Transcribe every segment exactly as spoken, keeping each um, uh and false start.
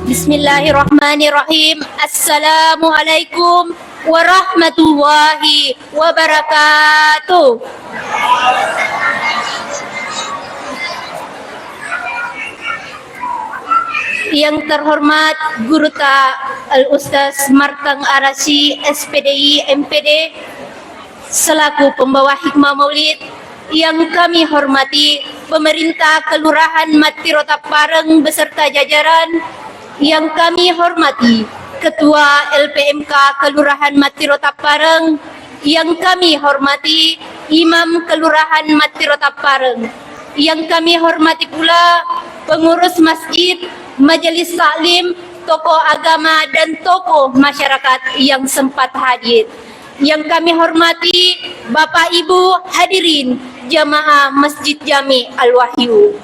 Bismillahirrahmanirrahim. Assalamualaikum warahmatullahi wabarakatuh. Yang terhormat Guruta Al-Ustaz Martang Arasi, S P D I, M P D, selaku pembawa hikmah maulid, yang kami hormati Pemerintah Kelurahan Mattiro Tappareng beserta jajaran, yang kami hormati Ketua L P M K Kelurahan Mattiro Tappareng, yang kami hormati Imam Kelurahan Mattiro Tappareng, yang kami hormati pula pengurus masjid, majelis taklim, tokoh agama, dan tokoh masyarakat yang sempat hadir. Yang kami hormati Bapak Ibu hadirin jamaah Masjid Jami Al-Wahyu.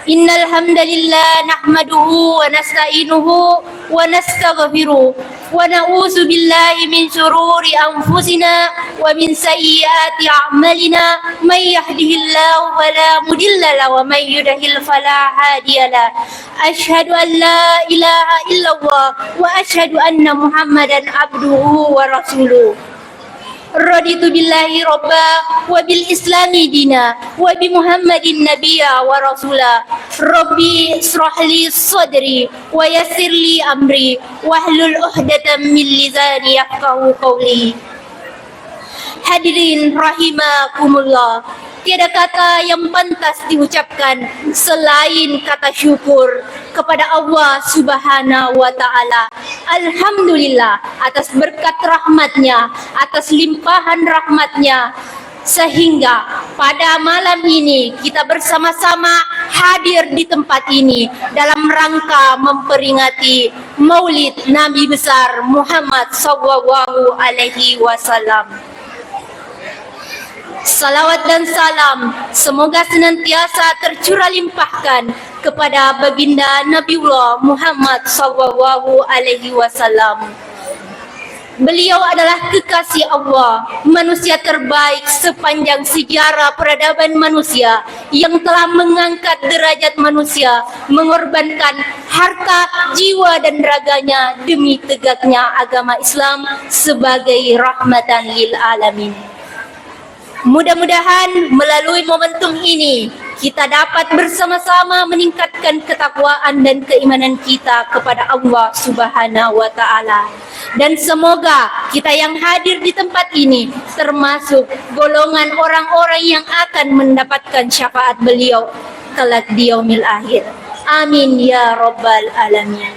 Innal hamdalillah nahmaduhu wa nasta'inuhu wa nastaghfiruh wa na'udzu billahi min syururi anfusina wa min sayyiati a'malina. May yahdihillahu fala mudilla lahu wa may yudlil fala hadiya lahu. Asyhadu an la ilaha illallah wa asyhadu anna Muhammadan abduhu wa rasuluh. Raditu billahi robba wa bil islami dina wa bi Muhammadin nabiyya wa rasula. Rabbi israh li sadri wa yassir li amri wahlul uqdatam min lisani yafqahu qawli. Hadirin rahimakumullah, tiada kata yang pantas diucapkan selain kata syukur kepada Allah Subhanahu wa Ta'ala. Alhamdulillah atas berkat rahmatnya, atas limpahan rahmatnya, sehingga pada malam ini kita bersama-sama hadir di tempat ini dalam rangka memperingati Maulid Nabi Besar Muhammad sallallahu alaihi wasallam. Salawat dan salam semoga senantiasa tercurah limpahkan kepada Baginda Nabiullah Muhammad sallallahu alaihi wasallam. Beliau adalah kekasih Allah, manusia terbaik sepanjang sejarah peradaban manusia, yang telah mengangkat derajat manusia, mengorbankan harta, jiwa, dan raganya demi tegaknya agama Islam sebagai rahmatan lil alamin. Mudah-mudahan melalui momentum ini kita dapat bersama-sama meningkatkan ketakwaan dan keimanan kita kepada Allah Subhanahu wa Ta'ala. Dan semoga kita yang hadir di tempat ini termasuk golongan orang-orang yang akan mendapatkan syafaat beliau kelak di yaumil akhir. Amin ya rabbal alamin.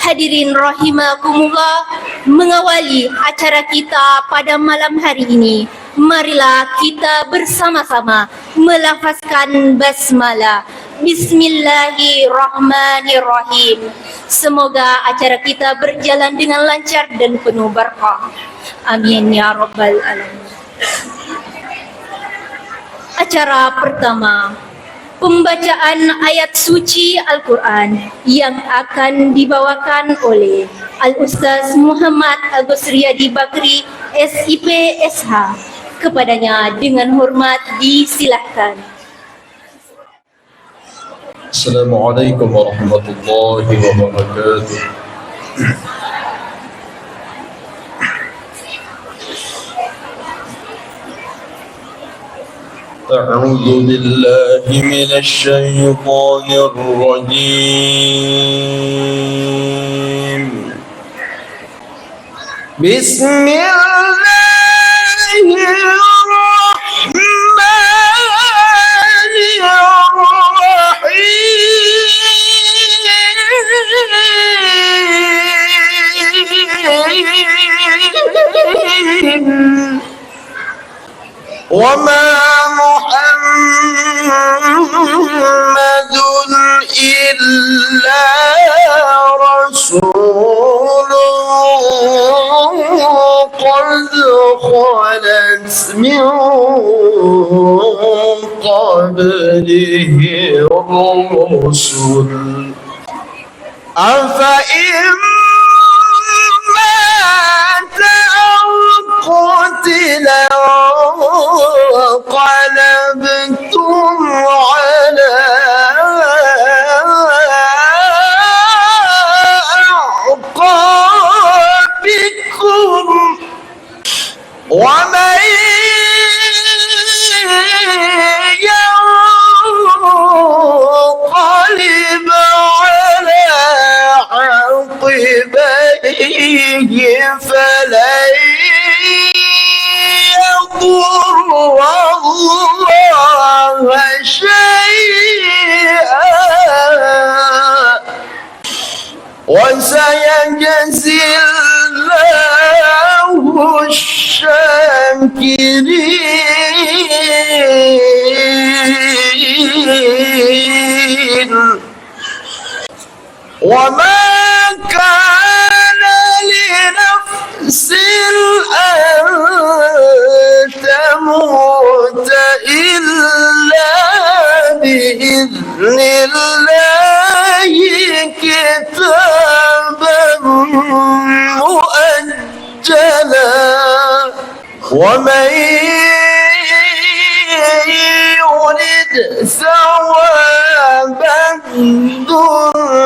Hadirin rahimakumullah, mengawali acara kita pada malam hari ini, marilah kita bersama-sama melafazkan basmalah. Bismillahirrahmanirrahim. Semoga acara kita berjalan dengan lancar dan penuh berkah. Amin ya rabbal alamin. Acara pertama, pembacaan ayat suci Al-Quran yang akan dibawakan oleh Al-Ustaz Muhammad Agus Riyadi Bakri, S I P, S H. Kepadanya dengan hormat disilahkan. Assalamualaikum warahmatullahi wabarakatuh. أعوذ بالله من الشيطان الرجيم. بسم الله الرحمن الرحيم. وما محمد إلا رسول قد خلت من قبله الرسل أفإن مات أو قتل انقلبتم على فلن يضروا الله شيئا وسيجزي الله الشاكرين. وما كان لنفس أن تموت إلا بإذن الله كتابا مؤجلا. ومن يرد ثواب الدنيا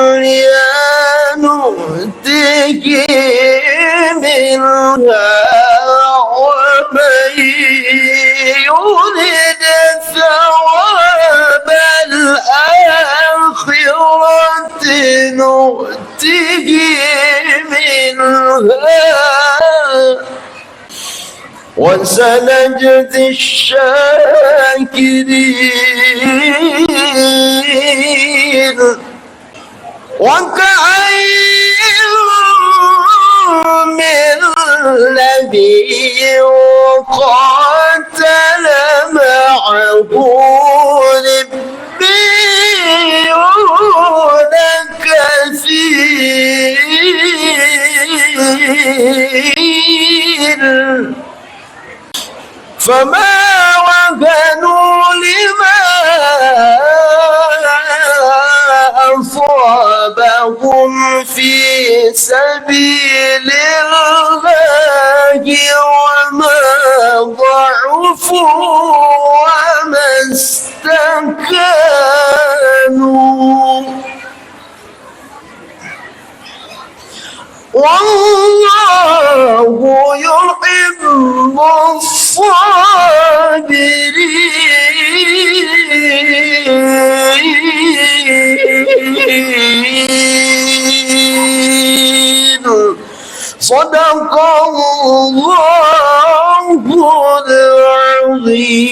نؤته منها ومن يرد ثواب الآخرة نؤته منها وسنجزي الشاكرين. وكأين من نبي قاتل معه ربيون كثير فما وهنوا لما أصابهم في سبيل الله وما ضعفوا وما استكانوا والله يحب الصابرين. صدق الله العظيم.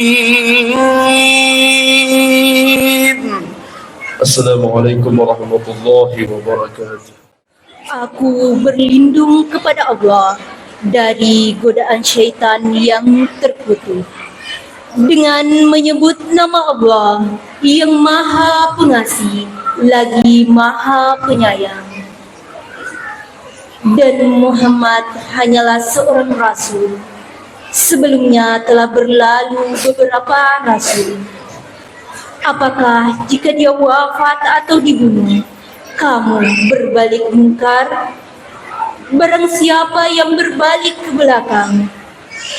السلام عليكم ورحمة الله وبركاته. Aku berlindung kepada Allah dari godaan syaitan yang terkutuk, dengan menyebut nama Allah yang Maha Pengasih lagi Maha Penyayang. Dan Muhammad hanyalah seorang rasul. Sebelumnya telah berlalu beberapa rasul. Apakah jika dia wafat atau dibunuh, kamu berbalik mungkar? Barang siapa yang berbalik ke belakang,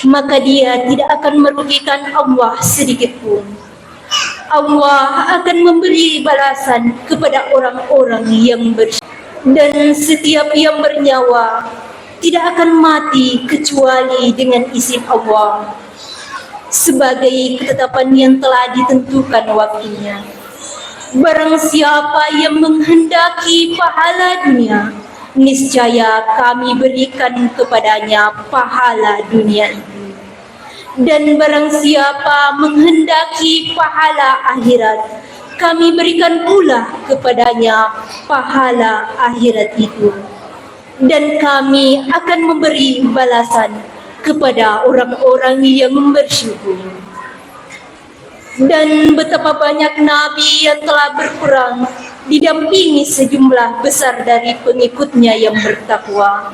maka dia tidak akan merugikan Allah sedikit pun. Allah akan memberi balasan kepada orang-orang yang bersyukur. Dan setiap yang bernyawa tidak akan mati kecuali dengan izin Allah, sebagai ketetapan yang telah ditentukan waktunya. Barang siapa yang menghendaki pahala dunia, niscaya Kami berikan kepadanya pahala dunia itu. Dan barang siapa menghendaki pahala akhirat, Kami berikan pula kepadanya pahala akhirat itu. Dan Kami akan memberi balasan kepada orang-orang yang bersyukur. Dan betapa banyak nabi yang telah berperang didampingi sejumlah besar dari pengikutnya yang bertakwa.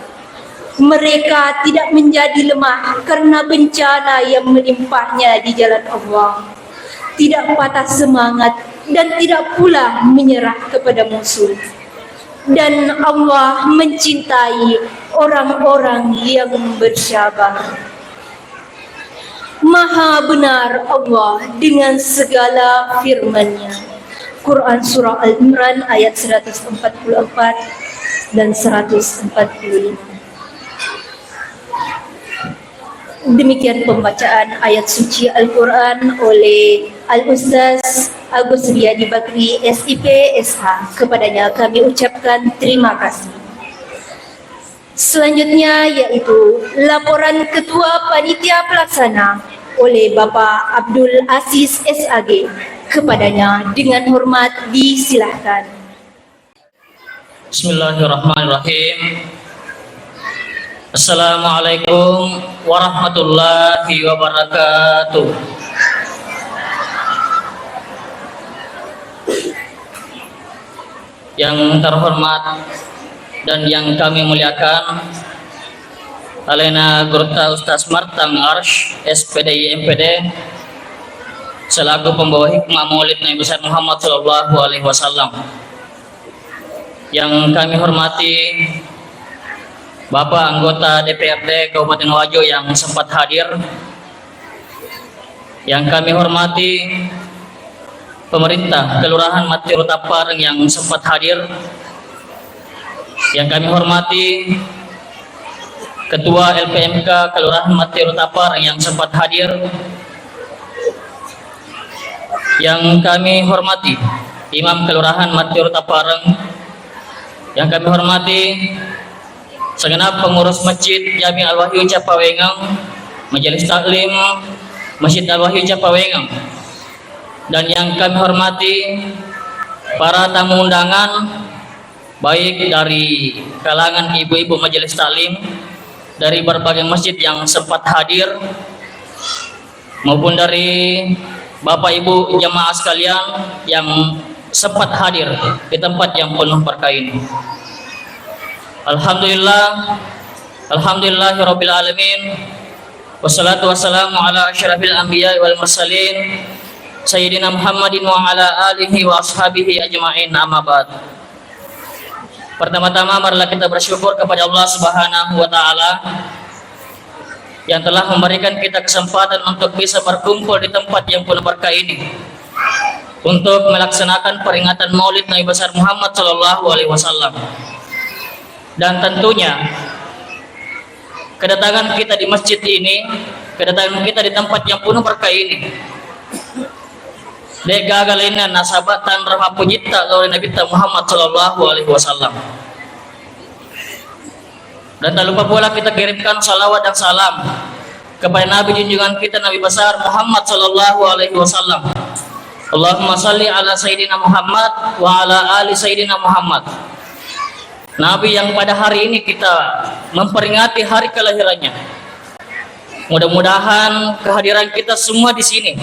Mereka tidak menjadi lemah karena bencana yang menimpanya di jalan Allah, tidak patah semangat, dan tidak pula menyerah kepada musuh. Dan Allah mencintai orang-orang yang bersabar. Maha benar Allah dengan segala firman-Nya. Quran Surah Al-Imran ayat seratus empat puluh empat dan seratus empat puluh lima. Demikian pembacaan ayat suci Al-Quran oleh Al-Ustaz Agus Riyadi Bakri, S I P, S H. Kepadanya kami ucapkan terima kasih. Selanjutnya yaitu laporan Ketua Panitia Pelaksana oleh Bapak Abdul Aziz S A G. Kepadanya dengan hormat disilahkan. Bismillahirrahmanirrahim. Assalamualaikum warahmatullahi wabarakatuh. Yang terhormat dan yang kami muliakan, Alena Gurutta Ustaz Martang Arsh, S P D I M P D, selaku pembawa hikmah Maulid Nabi Besar Muhammad Sallallahu Alaihi Wasallam. Yang kami hormati Bapak Anggota D P R D Kabupaten Wajo yang sempat hadir, yang kami hormati pemerintah Kelurahan Mattiru Tappareng yang sempat hadir, yang kami hormati Ketua L P M K Kelurahan Mattiru Tappareng yang sempat hadir, yang kami hormati Imam Kelurahan Mattiru Tappareng, yang kami hormati segenap pengurus Masjid Jami Al-Wahyu Capawengeng, Majelis Taklim Masjid Al-Wahyu Capawengeng, dan yang kami hormati para tamu undangan, baik dari kalangan ibu-ibu Majelis Taklim dari berbagai masjid yang sempat hadir, maupun dari Bapak Ibu jamaah sekalian yang sempat hadir di tempat yang penuh berkah ini. Alhamdulillah, alhamdulillahirabbil alamin. Wassalatu wassalamu ala asyrafil anbiya wal mursalin, Sayyidina Muhammadin wa ala alihi wa ashabihi ajma'in, amma ba'd. Pertama-tama, marilah kita bersyukur kepada Allah Subhanahu wa Ta'ala yang telah memberikan kita kesempatan untuk bisa berkumpul di tempat yang penuh berkah ini untuk melaksanakan peringatan Maulid Nabi Besar Muhammad Sallallahu Alaihi Wasallam. Dan tentunya, kedatangan kita di masjid ini, kedatangan kita di tempat yang penuh berkah ini, de' gaga lainna nasaba' tanra mappujitta lao ri Nabitta Muhammad Sallallahu Alaihi Wasallam. Dan tak lupa pula kita kirimkan salawat dan salam kepada Nabi junjungan kita, Nabi besar Muhammad Sallallahu Alaihi Wasallam. Allahumma salli ala Sayyidina Muhammad wa ala ali Sayyidina Muhammad. Nabi yang pada hari ini kita memperingati hari kelahirannya. Mudah-mudahan kehadiran kita semua di sini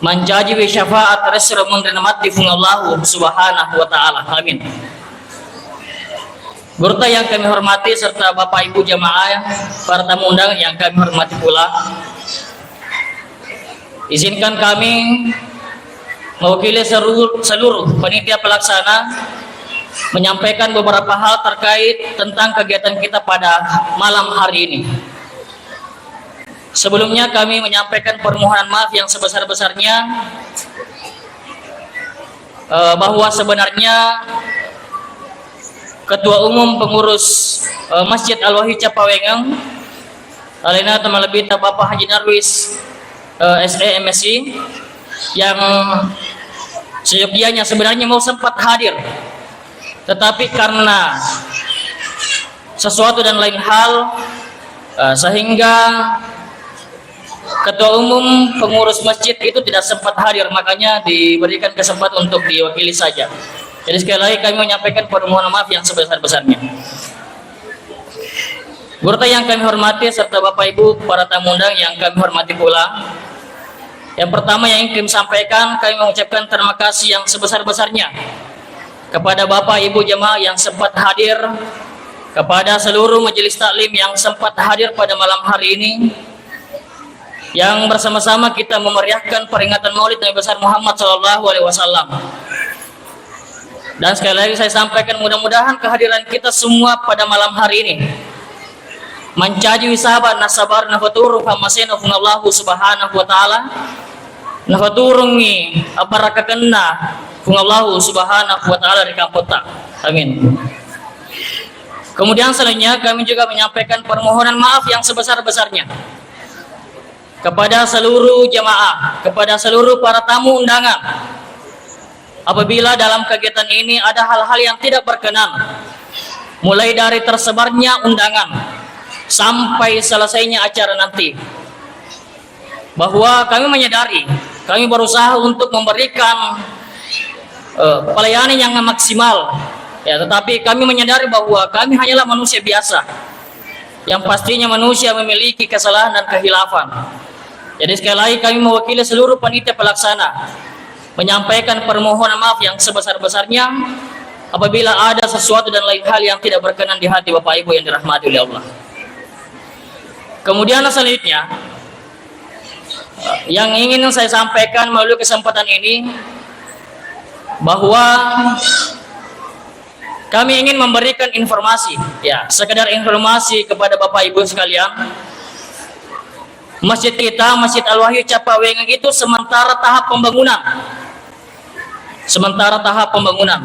mancajiwi syafaat resro munrinna matti Puang Allahu Subhanahu wa Ta'ala. Amin. Gurutta yang kami hormati serta Bapak Ibu jamaah, para tamu undangan yang kami hormati pula. Izinkan kami mewakili seru-, seluruh panitia pelaksana menyampaikan beberapa hal terkait tentang kegiatan kita pada malam hari ini. Sebelumnya kami menyampaikan permohonan maaf yang sebesar-besarnya, eh, bahwa sebenarnya Ketua Umum Pengurus, eh, Masjid Al-Wahyu Capawengeng, alena teman lebih Bapak Haji Narwis, eh, S E M S I, yang seyogianya sebenarnya mau sempat hadir, tetapi karena sesuatu dan lain hal, eh, sehingga Ketua Umum Pengurus Masjid itu tidak sempat hadir, makanya diberikan kesempatan untuk diwakili saja. Jadi, sekali lagi kami menyampaikan permohonan maaf yang sebesar-besarnya. Gurutta yang kami hormati serta Bapak Ibu para tamu undangan yang kami hormati pula. Yang pertama yang ingin kami sampaikan, kami mengucapkan terima kasih yang sebesar-besarnya kepada Bapak Ibu jemaah yang sempat hadir, kepada seluruh majelis taklim yang sempat hadir pada malam hari ini, yang bersama-sama kita memeriahkan peringatan Maulid Nabi besar Muhammad Sallallahu Alaihi Wasallam. Dan sekali lagi saya sampaikan, mudah-mudahan kehadiran kita semua pada malam hari ini mancaji wisaba nasaba' nafaturu pammasena Puang Allahu Subhanahu wa Ta'ala, nafaturungngi abarakakenna Puang Allahu Subhanahu wa Ta'ala ri kampotta. Amin. Kemudian selanjutnya kami juga menyampaikan permohonan maaf yang sebesar-besarnya kepada seluruh jemaah, kepada seluruh para tamu undangan. Apabila dalam kegiatan ini ada hal-hal yang tidak berkenan, mulai dari tersebarnya undangan sampai selesainya acara nanti, bahwa kami menyadari, kami berusaha untuk memberikan, eh, pelayanan yang maksimal, ya, tetapi kami menyadari bahwa kami hanyalah manusia biasa, yang pastinya manusia memiliki kesalahan dan kehilafan. Jadi, sekali lagi, kami mewakili seluruh panitia pelaksana menyampaikan permohonan maaf yang sebesar-besarnya apabila ada sesuatu dan lain hal yang tidak berkenan di hati Bapak Ibu yang dirahmati oleh Allah. Kemudian, selanjutnya, yang ingin saya sampaikan melalui kesempatan ini, bahwa kami ingin memberikan informasi, ya, sekedar informasi kepada Bapak Ibu sekalian. Masjid kita, Masjid Al-Wahyu Capawengeng itu sementara tahap pembangunan. Sementara tahap pembangunan.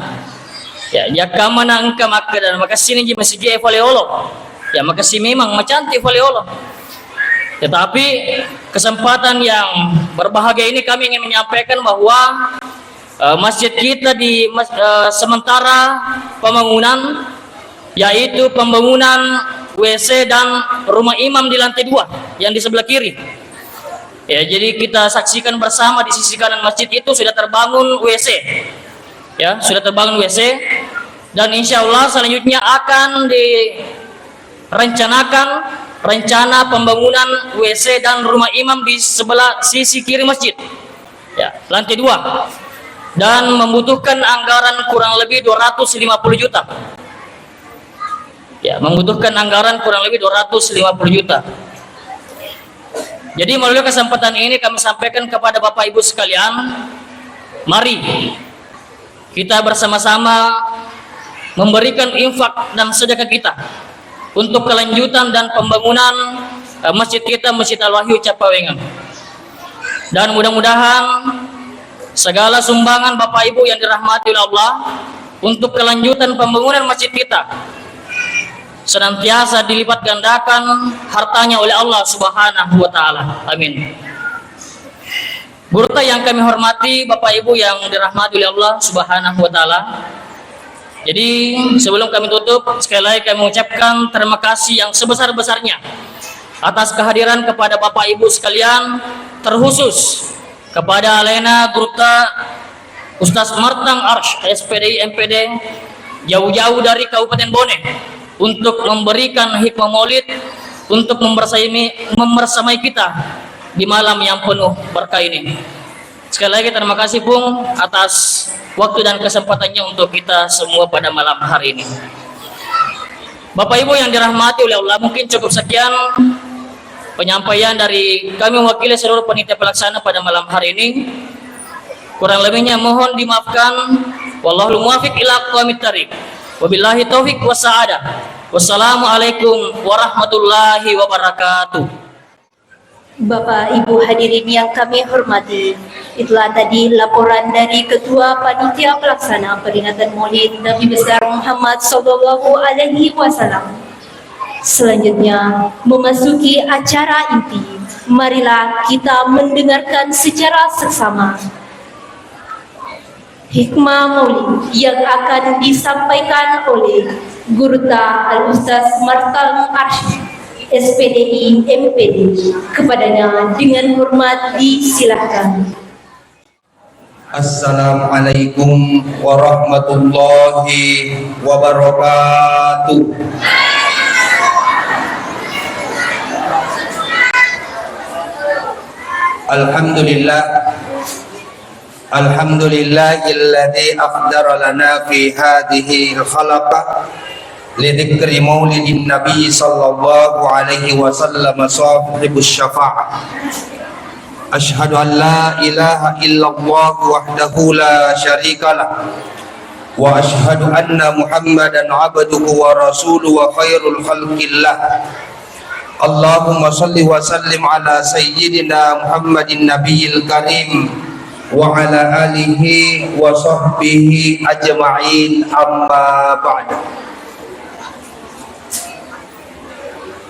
Ya, yakkamana engka makkeda, makessini ji masjid e fale olo. Ya, makessing memang macantik fale olo. Tetapi kesempatan yang berbahagia ini kami ingin menyampaikan bahwa, eh, masjid kita di mas-, eh, sementara pembangunan, yaitu pembangunan W C dan rumah imam di lantai dua yang di sebelah kiri. Ya, jadi kita saksikan bersama di sisi kanan masjid itu sudah terbangun W C. Ya, sudah terbangun W C. Dan insya Allah selanjutnya akan direncanakan rencana pembangunan W C dan rumah imam di sebelah sisi kiri masjid. Ya, lantai dua. Dan membutuhkan anggaran kurang lebih dua ratus lima puluh juta. Ya, membutuhkan anggaran kurang lebih dua ratus lima puluh juta. Jadi, melalui kesempatan ini kami sampaikan kepada Bapak Ibu sekalian, mari kita bersama-sama memberikan infak dan sedekah kita untuk kelanjutan dan pembangunan, eh, masjid kita, Masjid Al-Wahyu Capawengeng. Dan mudah-mudahan segala sumbangan Bapak Ibu yang dirahmati oleh Allah untuk kelanjutan pembangunan masjid kita senantiasa dilipat gandakan hartanya oleh Allah Subhanahu wa Ta'ala. Amin. Gurutta yang kami hormati, Bapak Ibu yang dirahmati oleh Allah Subhanahu wa Ta'ala. Jadi, sebelum kami tutup, sekali lagi kami mengucapkan terima kasih yang sebesar-besarnya atas kehadiran kepada Bapak Ibu sekalian, terkhusus kepada alena gurutta Ustaz Martang Arsh, S P D I, M P D, jauh-jauh dari Kabupaten Bone untuk memberikan hikmah maulid, untuk membersamai, membersamai kita di malam yang penuh berkah ini. Sekali lagi terima kasih, Pung, atas waktu dan kesempatannya untuk kita semua pada malam hari ini. Bapak Ibu yang dirahmati oleh Allah, mungkin cukup sekian penyampaian dari kami mewakili seluruh panitia pelaksana pada malam hari ini. Kurang lebihnya mohon dimaafkan. Wallahul muwaffiq ila aqwamit thariq. Wabillahi taufiq was sa'adah. Wassalamualaikum warahmatullahi wabarakatuh. Bapak Ibu hadirin yang kami hormati, itulah tadi laporan dari Ketua Panitia Pelaksana Peringatan Maulid Nabi Besar Muhammad Sallallahu Alaihi Wasallam. Selanjutnya, memasuki acara inti, marilah kita mendengarkan secara seksama hikmah maulid yang akan disampaikan oleh Gurutta Al-Ustaz Martang Arsyid, S P D I, M P D, kepadanya dengan hormat disilahkan. Assalamualaikum warahmatullahi wabarakatuh. Alhamdulillah. Alhamdulillahilladzi aqdara lana fi hadzihil halaqah li dzikri maulidin nabi sallallahu alaihi wasallam sahibus syafa'ah. Asyhadu an la ilaha illallah wahdahu la syarikalah. Wa asyhadu anna Muhammadan abduhu wa rasuluhu wa khairul khalqillah. Allahumma salli wa sallim ala sayyidina Muhammadin nabiyil karim wa ala alihi wa sahbihi ajma'in, amma ba'd.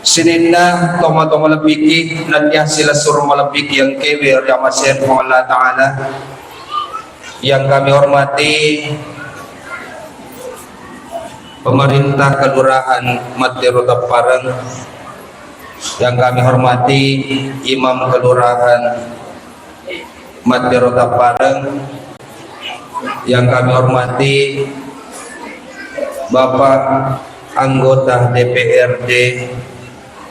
Sininna tomatoa malebbiki, nennia silessureng malebbiki engkae ri amaseang Puang Allah Ta'ala. Yang kami hormati Pemerintah Kelurahan Mattero Tappareng, yang kami hormati Imam Kelurahan Mattero Tappareng, yang kami hormati Bapak Anggota D P R D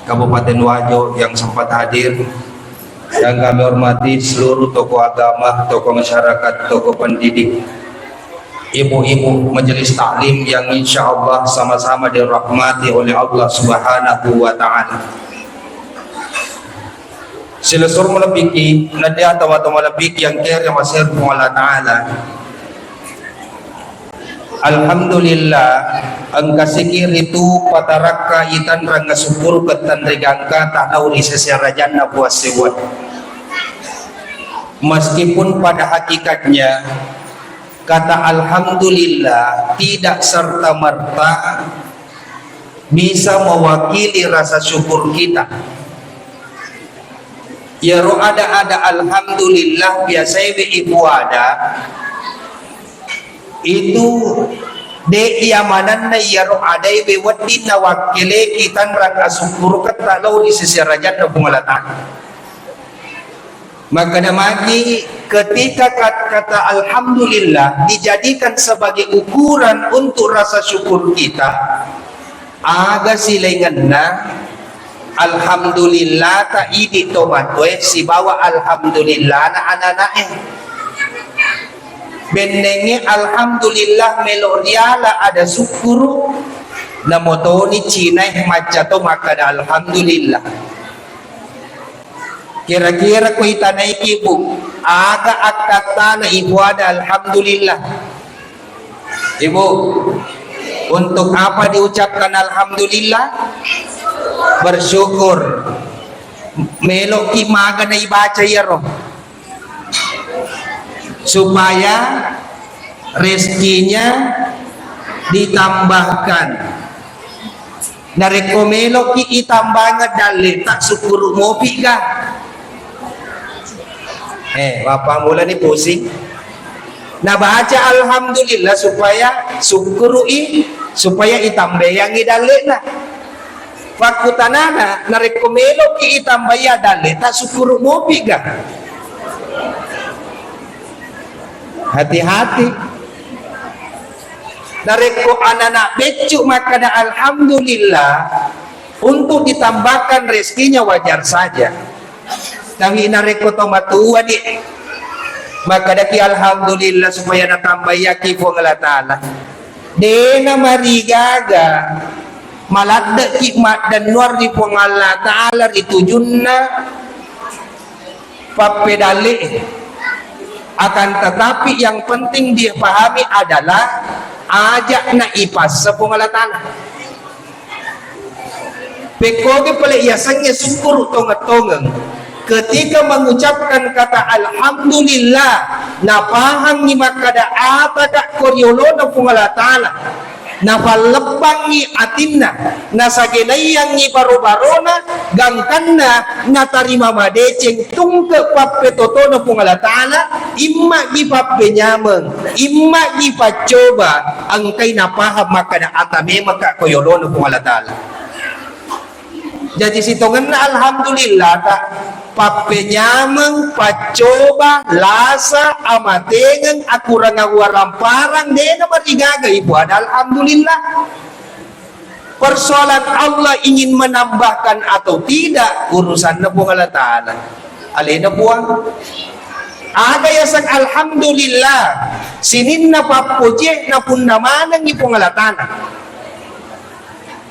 Kabupaten Wajo yang sempat hadir, yang kami hormati seluruh tokoh agama, tokoh masyarakat, tokoh pendidik, ibu-ibu majelis taklim yang insya Allah sama-sama dirahmati oleh Allah Subhanahu wa Ta'ala. Silessureng malebbiki, nadé atau-atau malebbiki yang kere masir Puang Allah Ta'ala. Alhamdulillah, engka sikiritu patarakka itanrang asukkurukeng tanrigangkata lao ri seserajanna Puang Sewwa. Meskipun pada hakikatnya kata alhamdulillah tidak serta-merta bisa mewakili rasa syukur kita. Iyaro ada-ada alhamdulillah biasaewe ipuada, itu de' iya manenna iyaro adaewe wedding nawakkeleki tanrang asukkuruketta lao ri seserajanna Puang Allah Ta'ala. Makkeda magi, ketika kat-, kata alhamdulillah dijadikan sebagai ukuran untuk rasa syukur kita, aga silaingenna alhamdulillah ta idi tomatoe sibawa alhamdulillah na anak-anaknya. Bennengnge alhamdulillah melo riala ada sukkuru, namotoni Cinae macca to makkeda alhamdulillah. Kira-kira ko itanaiki, Bu, aga akkattana ipuada alhamdulillah? Ibu, untuk apa diucapkan alhamdulillah? Bersyukur. Meloki maga na ibaca iyaro. Supaya rezekinya ditambahkan. Narekko meloki itambangeng dalleta, sukkuru mopi ga? Eh, mappammulani pusing. Nabaca alhamdulillah supaya sukkuru'i, supaya itambayangi dallena. Pakkutanana, narekko meloki itambaya dalleta, sukkuru mopi ga? Hati-hati. Narekko anana beccu makkeda alhamdulillah, untuk ditambahkan rezekinya wajar saja. Tapi narekko tomatoa di makkedaki alhamdulillah supaya natambaiyaki Puang Allah Ta'ala, de' namarigaga maladde'ki maddennuang ri Puang Allah Ta'ala ri tujunna pappedalle. Akan tetapi yang penting dipahami adalah aja na ipassa Puang Allah Ta'ala. Pekkogi pale yasengnge sukkuru tongeng-tongeng. Ketika mengucapkan kata alhamdulillah, napahangngi makkeda ataka ko riolona Puang Allah Ta'ala. Napallebbangngi atinna, nasagenaiyangngi baro-barona, gangkanna natarima madeceng tungke pappetotona Puang Allah Ta'ala, imma'gi pappenyameng, imma'gi paccoba, engkai napahang makkeda ata memekka ko yolona Puang Allah Ta'ala. Jaji sitongenna alhamdulillah ta, pappenyameng, paccoba, lasa, amatengeng, akurang awaramparang, de'na marigaga ipuada alhamdulillah. Persoalan Allah ingin menambahkan atau tidak, urusanna Puang Allah Ta'ala. Alena Puang. Aga yaseng alhamdulillah, sininna pappojie napunna manengngi Puang Allah Ta'ala.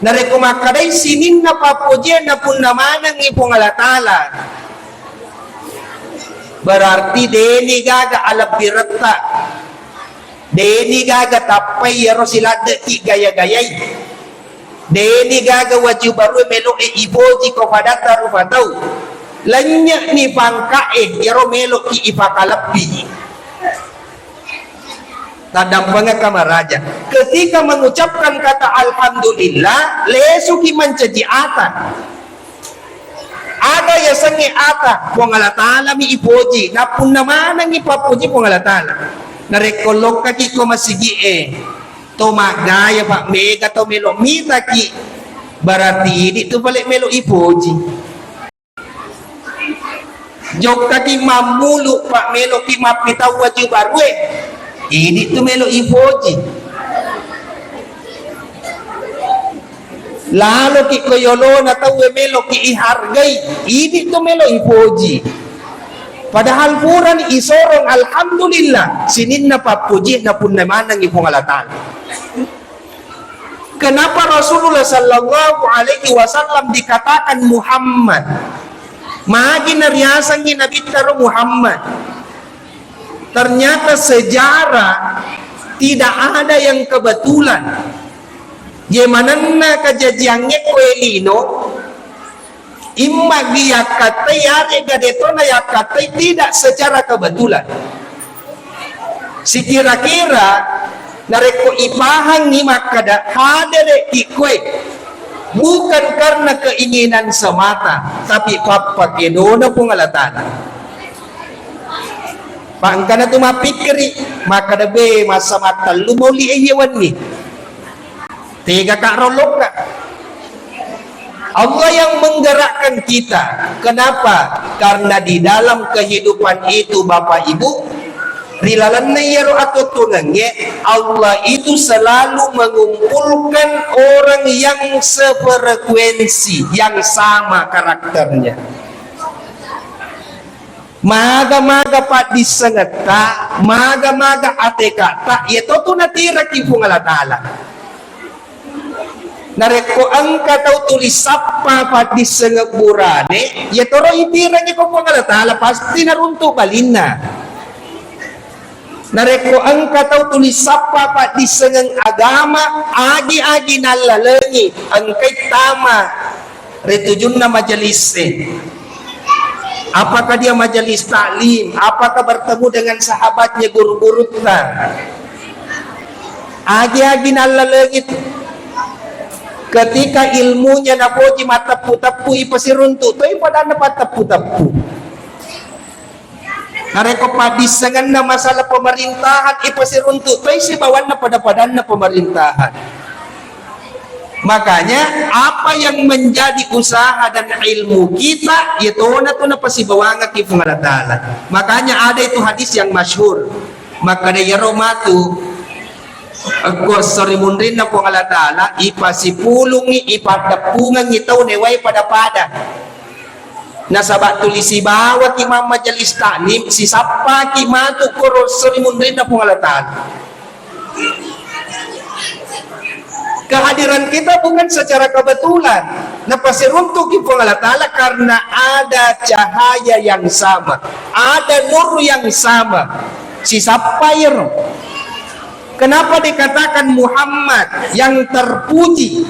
Narekko makkedai sininna pappojianna punna manengngi Puang Allah Ta'ala, berarti deni gaga alebbiretta, deni gaga tappai iyaro siladde'ki gaya-gayai, deni gaga waju barue melo'e ipoji ko padatta rupa tau, lennye'ni pangka'e iyaro melo'ki ipakalebbi. Taddampengekka maraja. Ketika mengucapkan kata alhamdulillah, lesuki mancaji ata. Aga yasengnge ata? Puang Allah Ta'ala mi ipoji. Napunna manengngi pappoji Puang Allah Ta'ala. Narekko lokkaki ko masigi'e, To maggaya, Pak, mega to melo mitaki, berarti idi tu pale melo ipoji. Jokkaki mammulu, Pak, meloki mappitau waju barue, idi tu melo ipoji. Laloki ko yolona tauwe meloki ihargai, idi tu melo ipoji. Padahal purani isorong, alhamdulillah, sininna pappuji napunna manengi Puang Allah Ta'ala. Kenapa Rasulullah sallallahu alaihi wasallam dikatakan Muhammad? Magi nariasangi Nabitta ro Muhammad? Ternyata sejarah tidak ada yang kebetulan. Ye manenna kajajiangnge koe lino, immagi yakkattai, yarega detona yakkattai, tidak secara kebetulan. Sikira-kira narekko ipahangi makkada hadere'ki koe, bukan karena keinginan semata, tapi pappakedona Puang Allah Ta'ala. Pangkana tu mappikkiri, makkada, "Be, massa mattellu mauli e iye wenni." Tega ka rollokka. Allah yang menggerakkan kita. Kenapa? Karena di dalam kehidupan itu, Bapak Ibu, ri lalenna iyaro atottongengnge, Allah itu selalu mengumpulkan orang yang sefrekuensi, yang sama karakternya. Maga-maga paddissengetta, maga-maga atekata, iyato tu natiraki Puang Allah Ta'ala. Narekko engka tau tuli sappa paddissengeng burane, iyatoro itirangi ko Puang Allah Ta'ala, pasti naruntuk balinna. Narekko engka tau tuli sappa paddissengeng agama, agi-agi nallalengi, engkai tama ri tujunna majelis e. Apakah dia majelis taklim? Apakah bertemu dengan sahabatnya, guru-gurutta? Agi-agi nallalengi tu. Ketika ilmunya napoji mateppu-teppu, ipasiruntuk toi padanna patteppu-teppu. Narekko paddissengenna masalah pemerintahan, ipasiruntuk toi sibawanna pada-padanna pemerintahan. Makanya, apa yang menjadi usaha dan ilmu kita, iyatona tu napasibawangekki Puang Allah Ta'ala. Makanya ada itu hadis yang masyhur. Makkeda iyaro matu, ekko esso ri munrinna Puang Allah Ta'ala, ipasipulungi, ipaddeppungengi tau newae pada-pada. Nasaba tuli sibawaki mammajelis taklim, sisappaki matu koro esso ri munrinna Puang Allah Ta'ala. Kehadiran kita bukan secara kebetulan. Napasiruntuki Puang Allah Ta'ala karena ada cahaya yang sama, ada nur yang sama. Sisappai ro. Kenapa dikatakan Muhammad yang terpuji?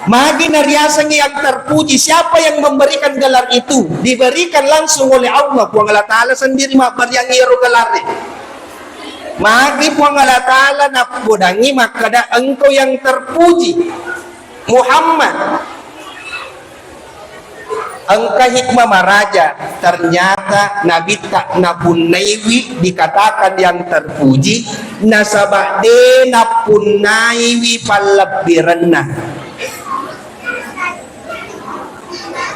Magi nariasengngi yang terpuji? Siapa yang memberikan gelar itu? Diberikan langsung oleh Allah. Puang Allah Ta'ala sendiri mabbariang iyaro gelarre. Magi Puang Allah Ta'ala nappodangi makkeda, "Engkau yang terpuji, Muhammad." Engka hikmah maraja, ternyata Nabitta napunnaiwi dikatakan yang terpuji, nasaba de nappunnaiwi pallebbirenna.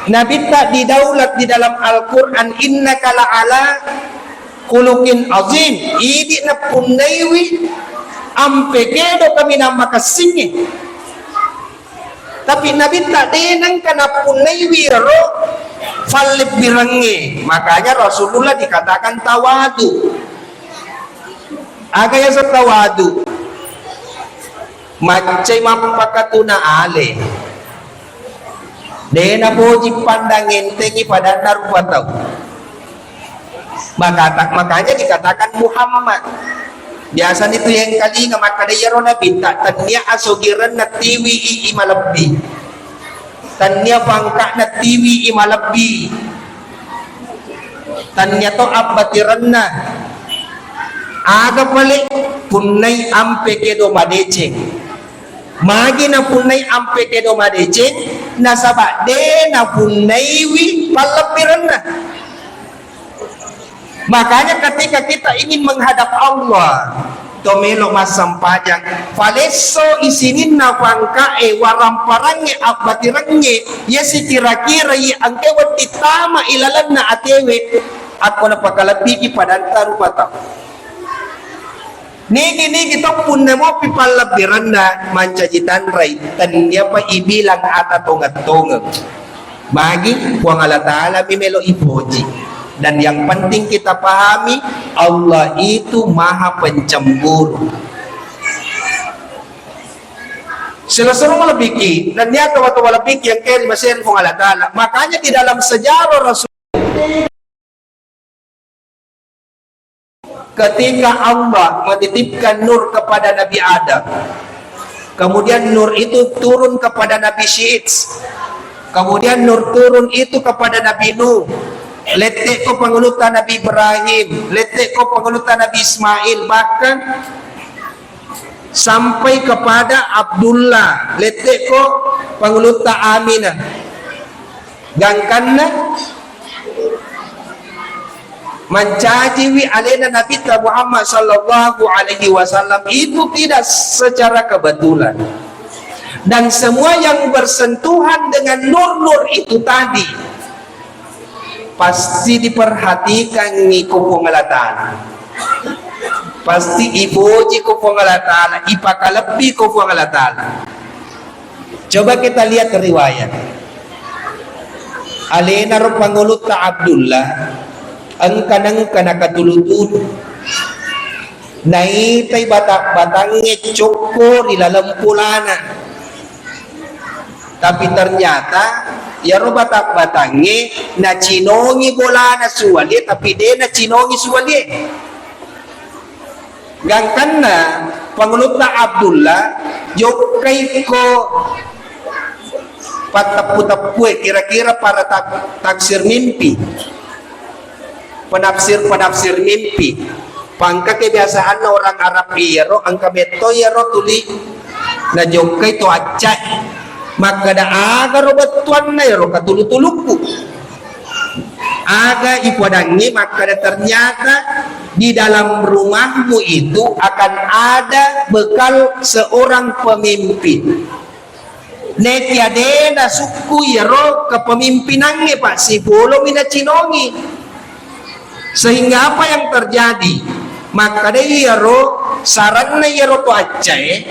Nabitta didaulat di dalam Al-Quran, "Innaka la'ala khuluqin azim." Idi nappunnaiwi ampe kedo kaminang makessingnge. Tapi Nabitta de nengka nappunnaiwi ro fallebbirengnge. Makanya Rasulullah dikatakan tawadu. Aga yaseng tawadu? Maccai mappakatuna ale. De napoji pandang entengi padanna rupa tau. Makata-, makanya dikatakan Muhammad. Biasani tu yengkalinga makkeda iyaro Nabitta, tennia asogirenna tiwi i, i malebbi. Tennia pangka'na tiwi i malebbi. Tennia to abbatirenna. Aga pale punnai ampe kedo madeceng. Magi napunnai ampe kedo madeceng, nasaba de napunnaiwi pallebbirenna. Makanya ketika kita ingin menghadap Allah, to melo massempajang. Falesso isininna pangka'e, waramparangnge, abbatirengnge, iya sikira-kira iya engkae wedding tama ilalenna atewe, akko napakalebbiki padanta rupa tau. Nigi-nigi to punna mopi pallebbirenna mancaji tanrai, tenniapa ibilang ata tongeng-tongeng. Magi Puang Allah Ta'ala mi melo ipoji. Dan yang penting kita pahami, Allah itu maha pencemburu. Selo-selo malebbiki, dan dia tawa-tawa lebbiki yang keri maseri Puang Allah Ta'ala. Makanya di dalam sejarah Rasul Ketika Allah menitipkan nur kepada Nabi Adam, kemudian nur itu turun kepada Nabi Syits, kemudian nur turun itu kepada Nabi Nuh, lettekko pangulutta Nabi Ibrahim, lettekko pangulutta Nabi Ismail, bahkan sampai kepada Abdullah, lettekko pangulutta Aminah. Gangkanna mancajiwi alena Nabitta Muhammad sallallahu alaihi wasallam itu tidak secara kebetulan. Dan semua yang bersentuhan dengan nur-nur itu tadi pasti diperhatikangngi ko Puang Allah Ta'ala. Pasti ipoji ko Puang Allah Ta'ala, ipakalebbi ko Puang Allah Ta'ala. Coba kita lihat riwayat. Alena ro pangulutta Abdullah, engka-, nengka nakatulu-tulu. Naitai bata-, batangnge cokko ri laleng pulana. Tapi ternyata iyaro bata-, batangnge nacinongi bolana suwalie, tapi de nacinongi suwalie. Gangkanna pangulutta Abdullah jokkai ko patteppu-teppue, kira-kira para tak-, taksir mimpi, penafsir-penafsir mimpi. Pangka kebiasaanna orang Arab iyaro, engka metto iyaro tuli najokkai to accai. Makkeda, "Aga ro bettuanna iyaro katulu-tulukku?" Aga ipodangngi makkeda, ternyata di dalam rumahmu itu akan ada bekal seorang pemimpin. Nekia de nasukku iyaro kepemimpinangnge, Pak, sipolomi nacinongi. Sehingga apa yang terjadi? Makkeda iyaro saranna iyaro to accae,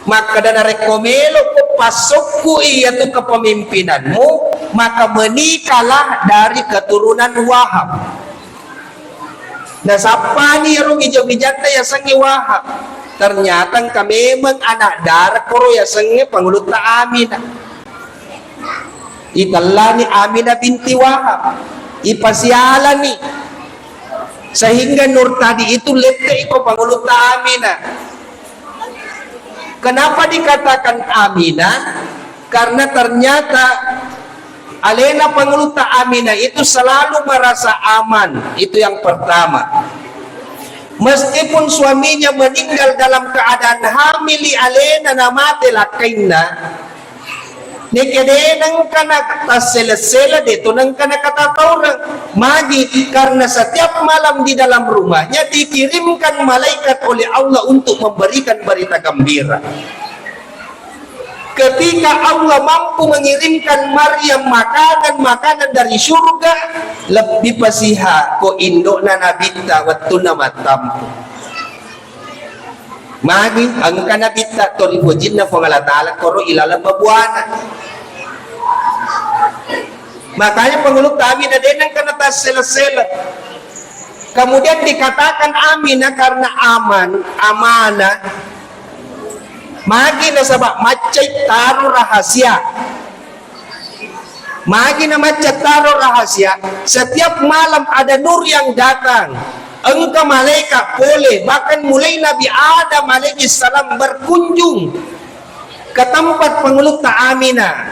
makkeda, "Narekko meloko passokku iyatu kepemimpinanmu, maka menikalah dari keturunan Wahab." Nasappani iyaro ngija-ngijanna yasengnge Wahab. Ternyata engka memeng anak dara koro yasengnge pangulutta Aminah. Itellani Aminah binti Wahab. Ipasialani. Sehingga nur tadi itu lette'i ko pangulutta Aminah. Kenapa dikatakan Aminah? Karena ternyata alena pangulutta Aminah itu selalu merasa aman. Itu yang pertama. Meskipun suaminya meninggal dalam keadaan hamili alena namate lakkainna, nekia de nengka na tassele-sele, de to nengka na katataureng. Magi? Karena setiap malam di dalam rumahnya dikirimkan malaikat oleh Allah untuk memberikan berita gembira. Ketika Allah mampu mengirimkan Maryam makanan-makanan dari surga, lebbi pasiha ko indo'na Nabitta wettunna mattampu. Magi? Engka Nabitta to ripojinna Puang Allah Ta'ala koro ilaleng babuana. Makanya pangulutta Aminah de nengka na tassele-sele. Kemudian dikatakan Aminah karena aman, amanah. Magi? Nasaba maccai taro rahasia. Magi namacca taro rahasia? Setiap malam ada nur yang datang. Engka malaikat pole, bahkan mulai Nabi Adam alaihi salam berkunjung ke tempat pangulutta Aminah.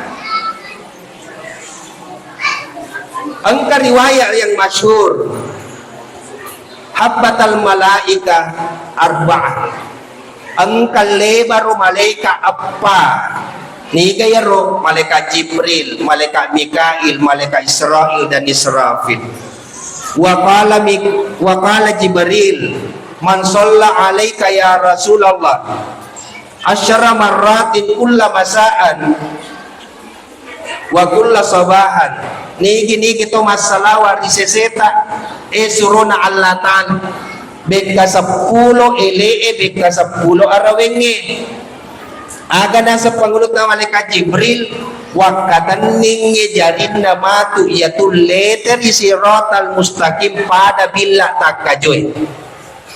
Engka riwayat yang masyhur, "Habbatal malaika arba'ah." Engka lebaro malaika eppa. Niga iyaro? Malaikat Jibril, malaikat Mikail, malaikat Israil, dan Israfil. Wa qala Mik-, wa qala Jibril, "Man shalla alaika ya Rasulullah asyara marratin kulla masaan wa kulla sabahan." Nigi-nigi to massalawa ri seseta, e surona Allah Ta'ala, bekka seppulo ele'e, bekka seppulo arawengnge. Aga naseng pangulutta malaikat Jibril, wakkatenningngi jarinna matu iya tullete ri siratal mustaqim pada billa takkajoe.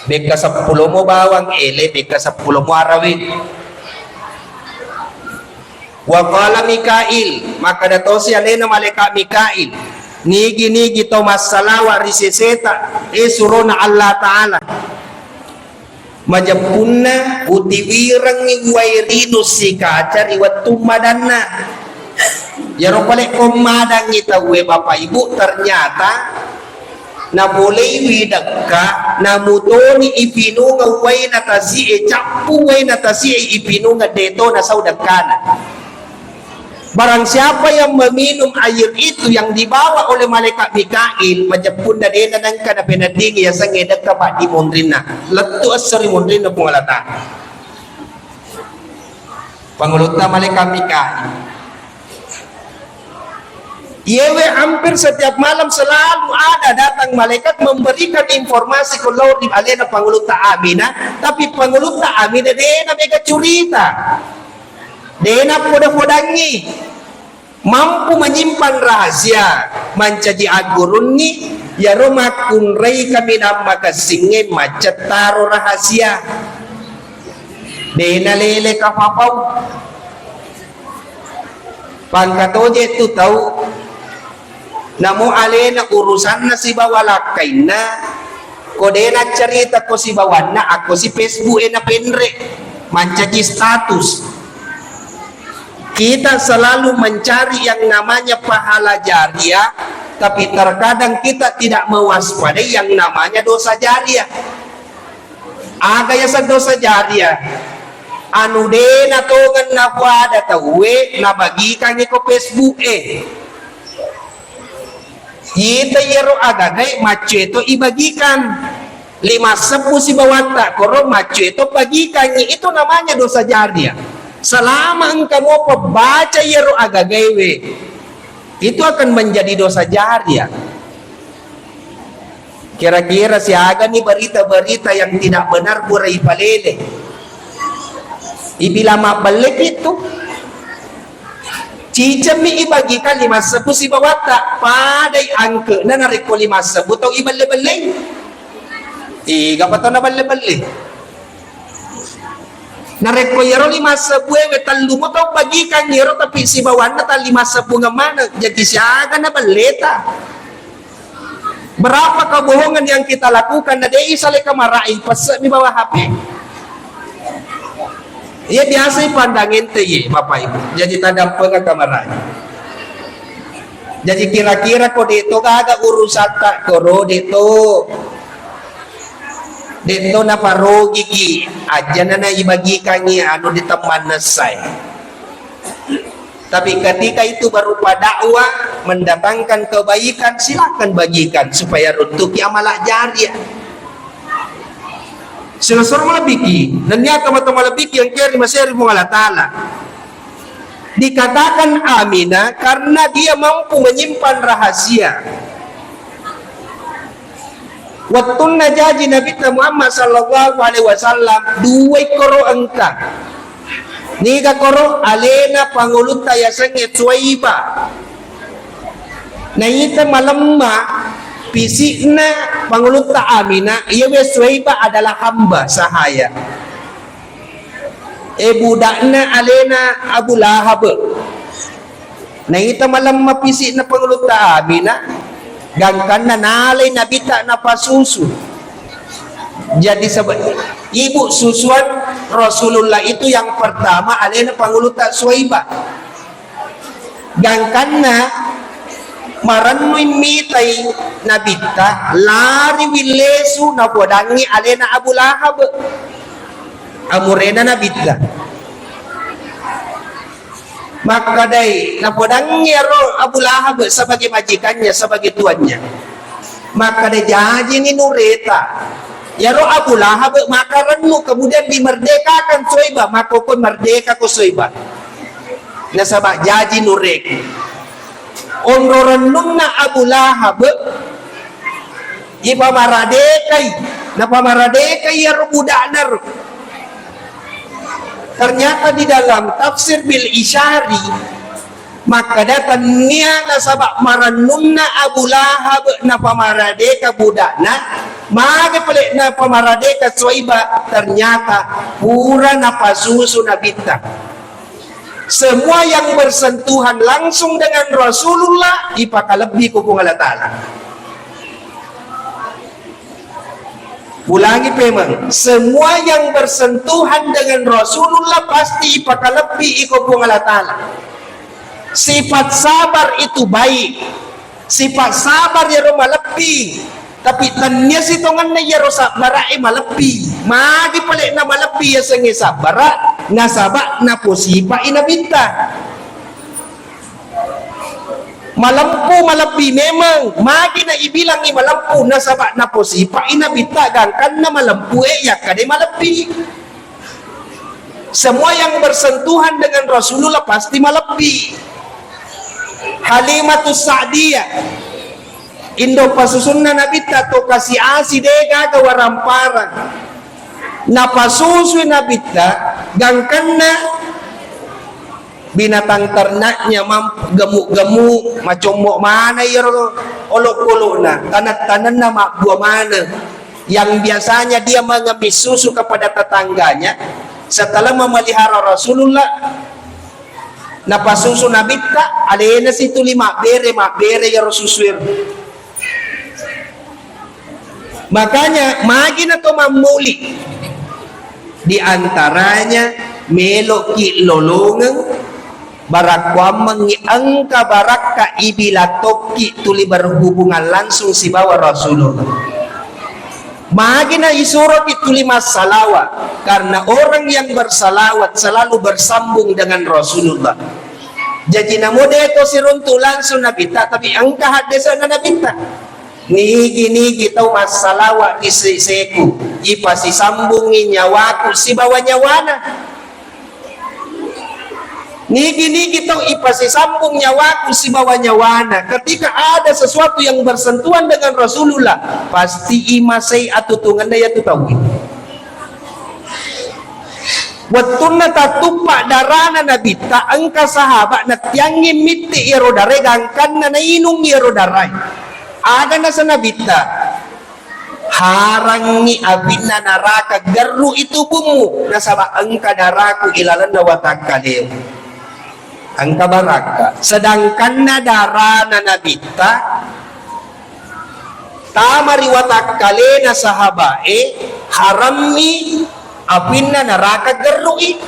Bekka seppulomo bawang ele, bekka seppulomo arawe. Wa qala Mikail, makkada tosi alena malaikat Mikail, nigi-nigi to massalawa ri seseta, e surona Allah Ta'ala, majeppunna utiwirengngi uwai rinung sikaca ri wettu madanna. Iyaro pale ko madangngi tauwe, Bapak Ibu, ternyata napoleiwi dekka, namutoni ipinunga uwaina tasi'e, cappu uwaina tasi'e ipinunga, deto nasau dekkana. Barang siapa yang meminum air itu yang dibawa oleh malaikat Mikail, majeppunna dena nengka napeneddingi yasengnge dekka paddi munrinna. Lettu esso ri munrinna Puang Allah Ta'ala. Pangulutta malaikat Mikail. Iyewe hampir setiap malam selalu ada datang malaikat memberikan informasi ke lao ri alena pangulutta Aminah, tapi pangulutta Aminah dena mega curita. Dena poda-podangngi. Mampu menyimpan rahasia, mancaji aggurunni, iyaro makkunrai kaminang makessingnge maccettaro rahasia. Dena lele kapapau. Pangkatoje tu tau, namo alena urusanna sibawa lakkainna, ko de naccarita ko sibawanna, akko si Facebook e napenre, mancaji status. Kita selalu mencari yang namanya pahala jariah, tapi terkadang kita tidak mewaspadai yang namanya dosa jariah. Aga yaseng dosa jariah? Anu de natongeng napoada tauwe, nabagikangngi ko Facebook e. Ita iyaro agagae maccue to ibagikan. Lima sebbu sibawatta koro maccue to bagikangngi, itu namanya dosa jariah. Selama engka mopa baca iyaro agagaewe, itu akan menjadi dosa jariah. Kira-kira siagani berita-berita yang tidak benar pura ipalele? Ibila mabbelle pitu. Cicemmi ibagikan lima sebbu sibawatta, padai angke'na narekko lima sebbu tau ibelle-bellei. Tiga pa tau nabelle-belle. Narekko iyaro lima sebbu ewe tellu mo tau bagikan iyaro, tapi sibawanna ta lima sebbu maneng, jaji siaga na belleta. Berapa kebohongan yang kita lakukan, na dei sale kamara'i, pesse mi bawa H P. Iya biasa pandang ente ye, Bapak Ibu. Jadi tadampeng kamara'i. Jadi kira-kira ko de to gaga urusatta koro, de to. De to naparogiki, ajana na ibagikangngi anu ditemmanna sai. Tapi ketika itu berupa dakwah, mendatangkan kebaikan, silakan bagikan supaya runtuki amala jariah. Sila-sila malebbiki, nennia tau-tau malebbiki yang keri maseri Puang Allah Ta'ala. Dikatakan Aminah karena dia mampu menyimpan rahasia. Wettunna jaji Nabitta Muhammad sallallahu alaihi wasallam, duai koro engka. Niga koro? Alena pangulutta yasengnge Suwaiba. Naita malemma pisikna pangulutta Aminah, iyawe Suwaiba adalah hamba sahaya. E, budakna alena Abu Lahab. Naita malemma pisikna pangulutta Aminah, gangkanna nalai Nabitta napasusu. Jadi sebe-, ibu susuan Rasulullah itu yang pertama alena pangulutta Suwaiba. Gangkanna marennui mitai Nabitta, lari willesu napodangngi alena Abu Lahab. Amurena Nabitta. Makkedai, napodangngi ero Abu Lahab sebagai majikannya, sebagai tuannya. Makkeda, jajini nureta. Iyaro Abu Lahab makarennu, kemudian dimerdekakan Soibah, makkokoi merdeka ko Soibah. Nasaba jaji nureku. Onro rennunna Abu Lahab ipamaradekai, napamaradekai iyaro budakna ro. Ternyata di dalam tafsir bil isyari makkeda, tennia nasaba marennunna Abu Lahab napamaradeka budakna, magi pale napamaradeka Soibah, ternyata pura napasusu Nabitta. Semua yang bersentuhan langsung dengan Rasulullah ipakalebbi ko Puang Allah Ta'ala. Ulangi pemeng, semua yang bersentuhan dengan Rasulullah pasti ipakalebbi iko Puang Allah Ta'ala. Sifat sabar itu baik. Sifat sabar iyaro malebbi. Tapi tennia sitongenna iyaro sabbara'e malebbi. Magi pale na malebbi yasengnge sabbara', nasaba naposipa'i Nabitta. Malempu malebbi memang, magi na ibilangngi malempu, nasaba naposipa'i Nabitta gangkanna malempu e yakkade malebbi. Semua yang bersentuhan dengan Rasulullah pasti malebbi. Halimatus Sa'diyah, indo pasusunna Nabitta, to kasi-asi, de gaga waramparang. Napasusui Nabitta gangkanna binatang ternaknya, mam-, gemuk-gemuk, macommo mana iyaro olok-olokna, tanak-tanakna mabbua mana. Yang biasanya dia mengemis susu kepada tetangganya, setelah memelihara Rasulullah, napasusu Nabitta, alena situli mabbere, mabbere iyaro susu ero. Makanya, magi na to mammuli, di antaranya meloki lolongeng, barakkuammengngi engka barakka ibila tokki tuli berhubungan langsung sibawa Rasulullah. Magi na isuroki tuli massalawat, karena orang yang bersalawat selalu bersambung dengan Rasulullah. Jaji namo de to siruntu langsung Nabitta, tapi engka haddese'na Nabitta. Nigi-nigi tau massalawa ri seseku, ipasisambungngi nyawaku sibawa nyawana. Nigi-nigi tau ipasisambung nyawaku sibawa nyawana. Ketika ada sesuatu yang bersentuhan dengan Rasulullah, pasti imasei atutungenna iyatu tauwe. Wettunna tattuppa darana Nabitta, engka sahaba nattiangngi mitti iyaro darae gangkanna nainung iyaro darae. Aga nasa Nabitta, harangngi apinna naraka gerru i tubummu, nasaba engka daraku ilalenna watakkalemu. Engka barakka. Sedangkanna darana Nabitta, tama ri watakkalena sahabae, harammi apinna naraka gerru'i.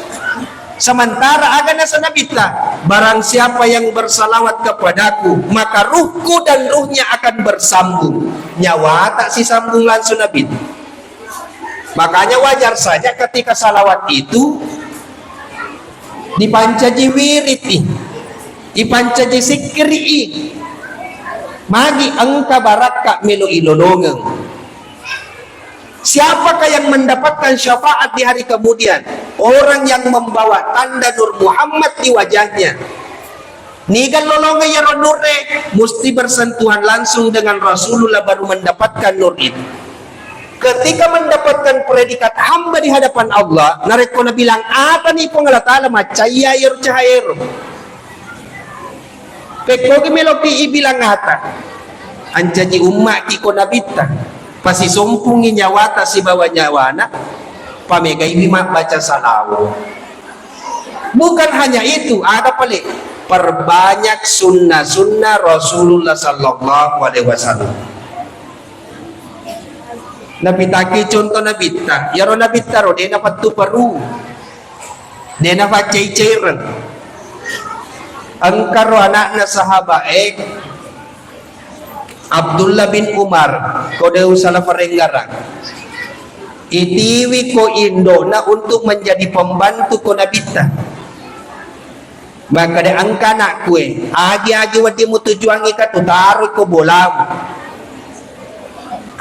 Sementara aga nasa Nabitta, barang siapa yang bersalawat kepadaku, maka ruhku dan ruhnya akan bersambung. Nyawata sisambung langsung Nabitta. Makanya wajar saja ketika salawat itu dipancaji wiriti, dipancaji sikkiri'i. Magi engka barakka melo ilolongeng. Siapakah yang mendapatkan syafaat di hari kemudian? Orang yang membawa tanda Nur Muhammad di wajahnya. Niga lolongeng iyaro nurre, musti bersentuhan langsung dengan Rasulullah baru mendapatkan nur itu. Ketika mendapatkan predikat hamba di hadapan Allah, narekko nabilang atani Puang Allah Ta'ala, maccayya iyaro cahaya ero. Pekkogi meloki ibilang ata. Ancaji umma'ki ko Nabitta. Pasisompungi nyawata sibawa nyawana. Pamegaiwi mabbaca salawat. Bukan hanya itu, aga pale? Perbanyak sunnah-sunnah Rasulullah sallallahu alaihi wasallam. Napitaki contoh Nabitta. Iyaro Nabitta ro, de napettu peru. De nafaccai-caireng. Engkaro anakna sahabae, Abdullah bin Umar, ko de usala farenggarang. Itiwi ko indona untuk menjadi pembantu ko Nabitta. Makkeda, engka anakku e, agi-agi wedding mutujuangi ka tu, taroi ko bolamu.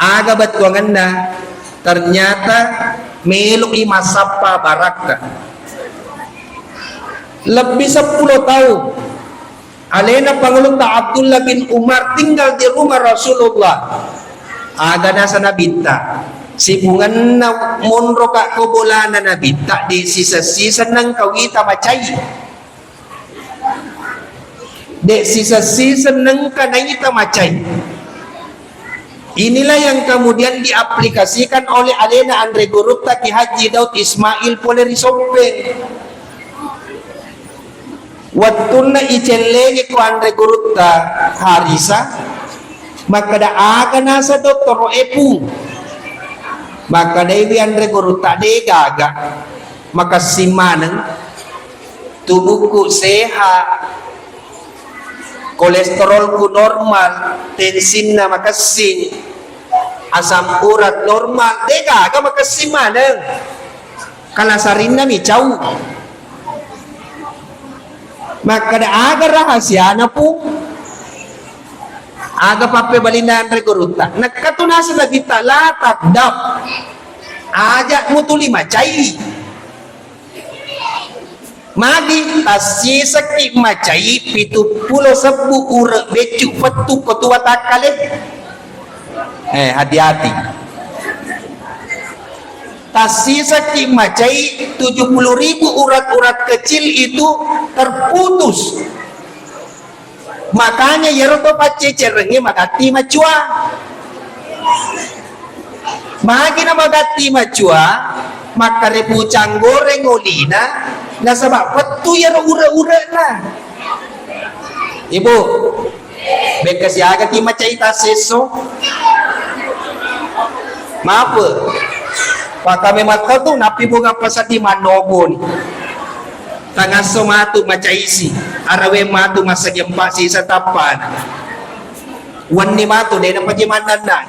Aga bettuangenna? Ternyata melo'i massappa barakka. Lebbi seppulo taung alena Pangulutta Abdullah bin Umar tinggal di rumah Rasulullah. Aga nasa Nabitta, sipungenna monroka ko bolana Nabitta, de siseng-siseng nengka wita macai. De siseng-siseng nengka naita macai. Inilah yang kemudian diaplikasikan oleh alena anre gurutta Ki Haji Daud Ismail pole ri Soppeng. Wettunna icellengi ko anre gurutta Harisa, makkeda, "Aga nasa dottoro e, Pung?" Makkedaiwi anre gurutta, "De gaga, makessing maneng." Tubukku sehat, kolesterolku normal, tensinna makessing, asam urat normal, de gaga makessing maneng. Kalasarinna mi cau. Makkeda, "Aga rahasiana, Pung?" Aga pappebalinna anre gurutta? Nakkatu naseng Nabitta, "La takdab." Aja mutuli macai. Magi tassisekki macai pitu pulo sebbu ure beccu fettu ko tuwa takkale. Eh, hati-hati. Tassisekki macai tujuh puluh ribu urat-urat kecil itu terputus. Makanya iyaro to paccecerengnge magatti macua. Magi na magatti macua, makkare pucang goreng olina, nasaba pettu iyaro ure-urena. Ibu, bekka siaga ki macai tassesso? Maaf. Pakame matto tu, nappi bunga pasadi manoboni. Tangasso matu macaisi, araweng matu massagi empa sisa tappana. Wenni matu, de napaje mannanna.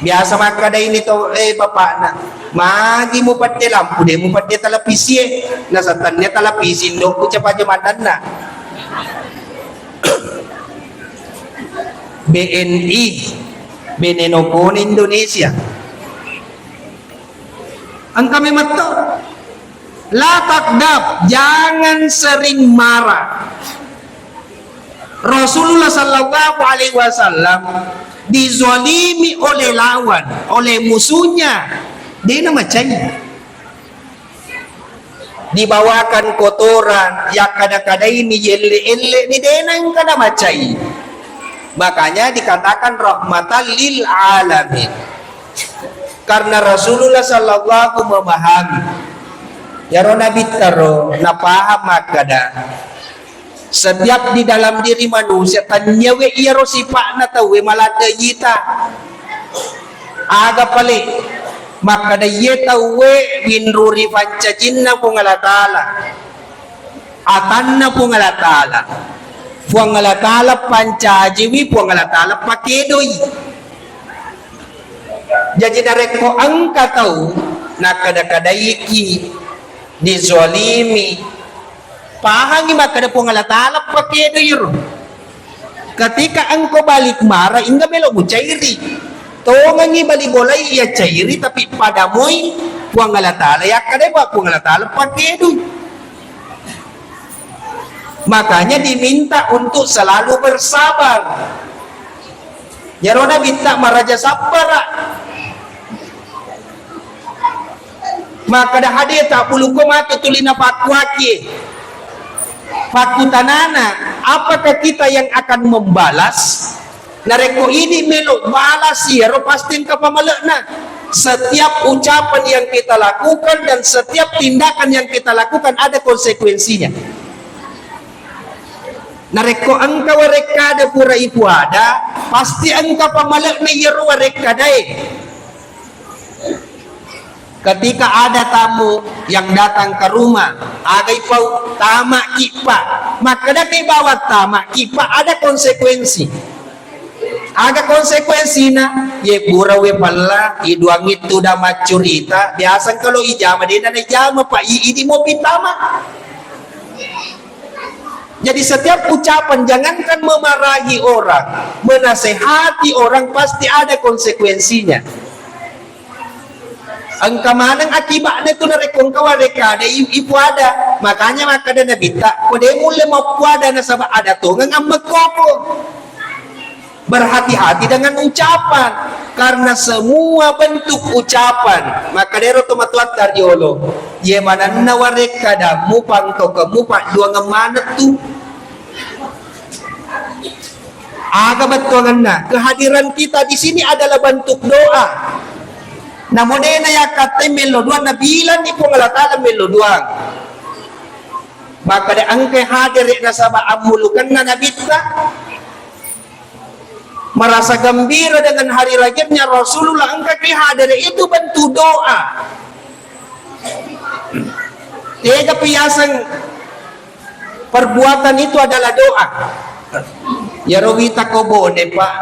Biasa makkadaini to, eh, bapakna, "Magi mupedde lampu, de mupedde televisie?" Nasatannia televisi ndokku capaje mannanna. B N I, Bene Nokone Indonesia. Engka memang to. La takdab, jangan sering marah. Rasulullah sallallahu alaihi wasallam dizalimi oleh lawan, oleh musuhnya. Dena macai. Dibawakan kotoran, yakkada-kadaini, yelle-elle ni, dena engka namacai. Makanya dikatakan rahmatan lil alamin. Karena Rasulullah sallallahu memahami. Yaro Nabitta ro napaham makkada, setiap di dalam diri manusia, tenniawe iyaro sipa'na tauwe maladde ita. Aga pale makkada, iye tauwe winruri pancajinna Puang Allah Ta'ala, atanna Puang Allah Ta'ala, Puang Allah Ta'ala pancajiwi, Puang Allah Ta'ala pakedoi. Jaji narekko engka tau nakkada-kadaiki, dizalimi, pahangi makkada Puang Allah Ta'ala pakedoi ro. Ketika engkau balik marah, inga melo mucairi. Tongengi bali bolai iya cairi, tapi pada moi Puang Allah Ta'ala yakkadai, Pak, Puang Allah Ta'ala pakedoi. Makanya diminta untuk selalu bersabar. Iyaro Nabitta maraja sabbara. Makkada hadeta buluko matu tulina pakkuakie. Pakkutanana, apakah kita yang akan membalas? Narekko idi melo balas, iyaro pasti engka pamale'na. Setiap ucapan yang kita lakukan dan setiap tindakan yang kita lakukan ada konsekuensinya. Narekko engka warekkada pura ipuada, pasti engka pamale'na iyaro warekkadae. Ketika ada tamu yang datang ke rumah, aga ipau, tamaki, Pak. Makkadaki bawang tamaki, Pak, ada konsekuensi. Aga konsekuensina? Ye pura we pella, iduangi tuda maccurita, biasa engka lo ijama, dena naijama, Pak, i-, idi mopi tama. Jadi setiap ucapan, jangankan memarahi orang, menasehati orang pasti ada konsekuensinya. Engka maneng akibatna tu narekko engka warekkada i-, ipuada. Makanya makkada Nabitta, ko de mulle mappuada nasaba ada tongeng ammekkoko. Berhati-hati dengan ucapan, karena semua bentuk ucapan, makkadero tomatoatta riolo, ye manenna warekkadammu, pangkaukemmu, padduangeng maneng tu. Aga bettuangenna? Kehadiran kita di sini adalah bentuk doa. Namo dena yakkattai mello doang, nabilanni Puang Allah Ta'ala mello doang. Makkada engkai hadere nasaba ammulukenna Nabitta, merasa gembira dengan hari lahirnya Rasulullah, engka ki hadere, itu bentuk doa. Tega pi yaseng perbuatan itu adalah doa. Yaro wita ko bone, Pak.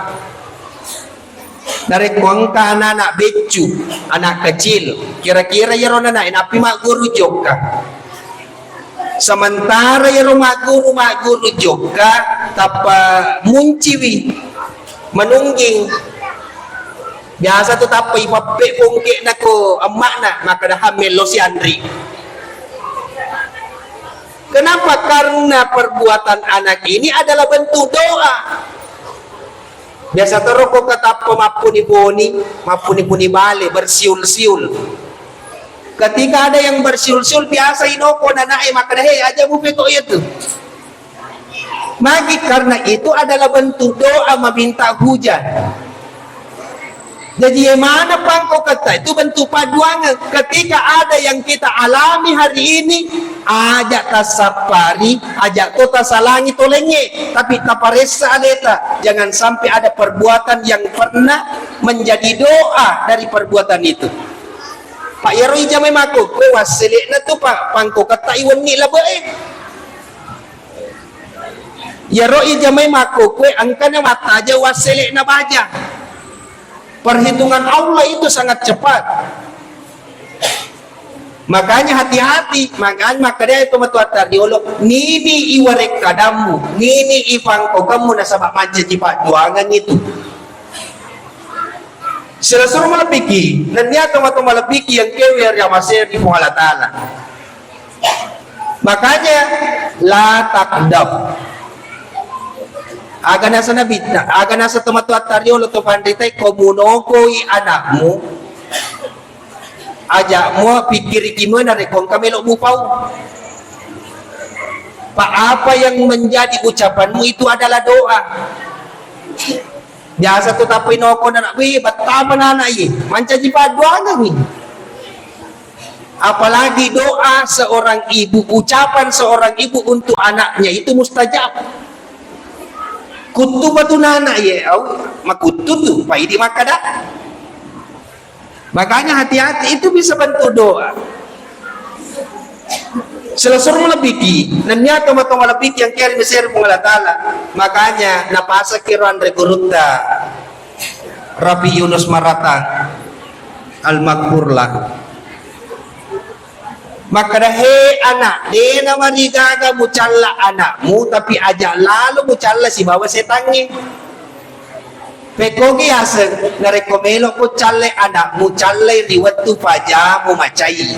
Narekko engka anak-anak beccu, anak kecil, kira-kira yaro nana nappi magguru jokka. Sementara yaro magguru, magguru jokka, tappa munciwi, menungging. Biasa tu tappa ipappe pongke nako emma'na, makkada, "Ha, mello si anri." Kenapa? Karena perbuatan anak ini adalah bentuk doa. Biasa toro ko katappa mappuni-puni, mappuni-puni bale, bersiul-siul. Ketika ada yang bersiul-siul, biasa inoko nanae makkada, "He, aja mupe kok iya tu." Magi karena itu adalah bentuk doa meminta hujan. Jadi, ye mana pangko ketta itu bentuk paduangan. Ketika ada yang kita alami hari ini, aja tasappari, aja to tasalangi tolenge, tapi taparessa aleta. Jangan sampai ada perbuatan yang pernah menjadi doa dari perbuatan itu. Pak, yaro ijamai makkokkoe, wasselekna tu, Pak, pangko ketta iwenni labe'e. Yaro ijamai makkokkoe engkana wattaja wasselekna baja. Perhitungan Allah itu sangat cepat. Makanya hati-hati, makanya makkeda itu matuatta riolo, nini iwarekkadammu, nini ipangkokammu nasaba mancaji padduangan itu. Silessureng malebbiki, nennia tomatoa malebbiki yang kewe ri amaseri Puang Allah Ta'ala. Makanya, la taghdab. Aga nasa Nabitta, aga nasa tomatoatta riolo to fanritai, ko munokoi anakmu, aja mua pikkiriki mua narekko engka melo mupau. Pak, apa yang menjadi ucapanmu itu adalah doa. Biasa tu tappai noko nana, "Wih, betapa nana iye." Mancaji padduangengngi. Apalagi doa seorang ibu, ucapan seorang ibu untuk anaknya itu mustajab. Kuttu batu nana iye, au, makuttu tu, paidi makkada. Makanya hati-hati, itu bisa bentuk doa. Silessureng malebbiki, nennia tomatoa malebbiki yang keri meseri Puang Allah Ta'ala. Makanya napasakki ro anre gurutta Rabi Yunus Maratang almaghfurlah. Makkeda, "He anak, de namarigaga mucalla anakmu, tapi aja lalo mucalla sibawa setangnge." Pekkogi yaseng, narekko melokko calle anakmu, callei ri wettu pajamu macai.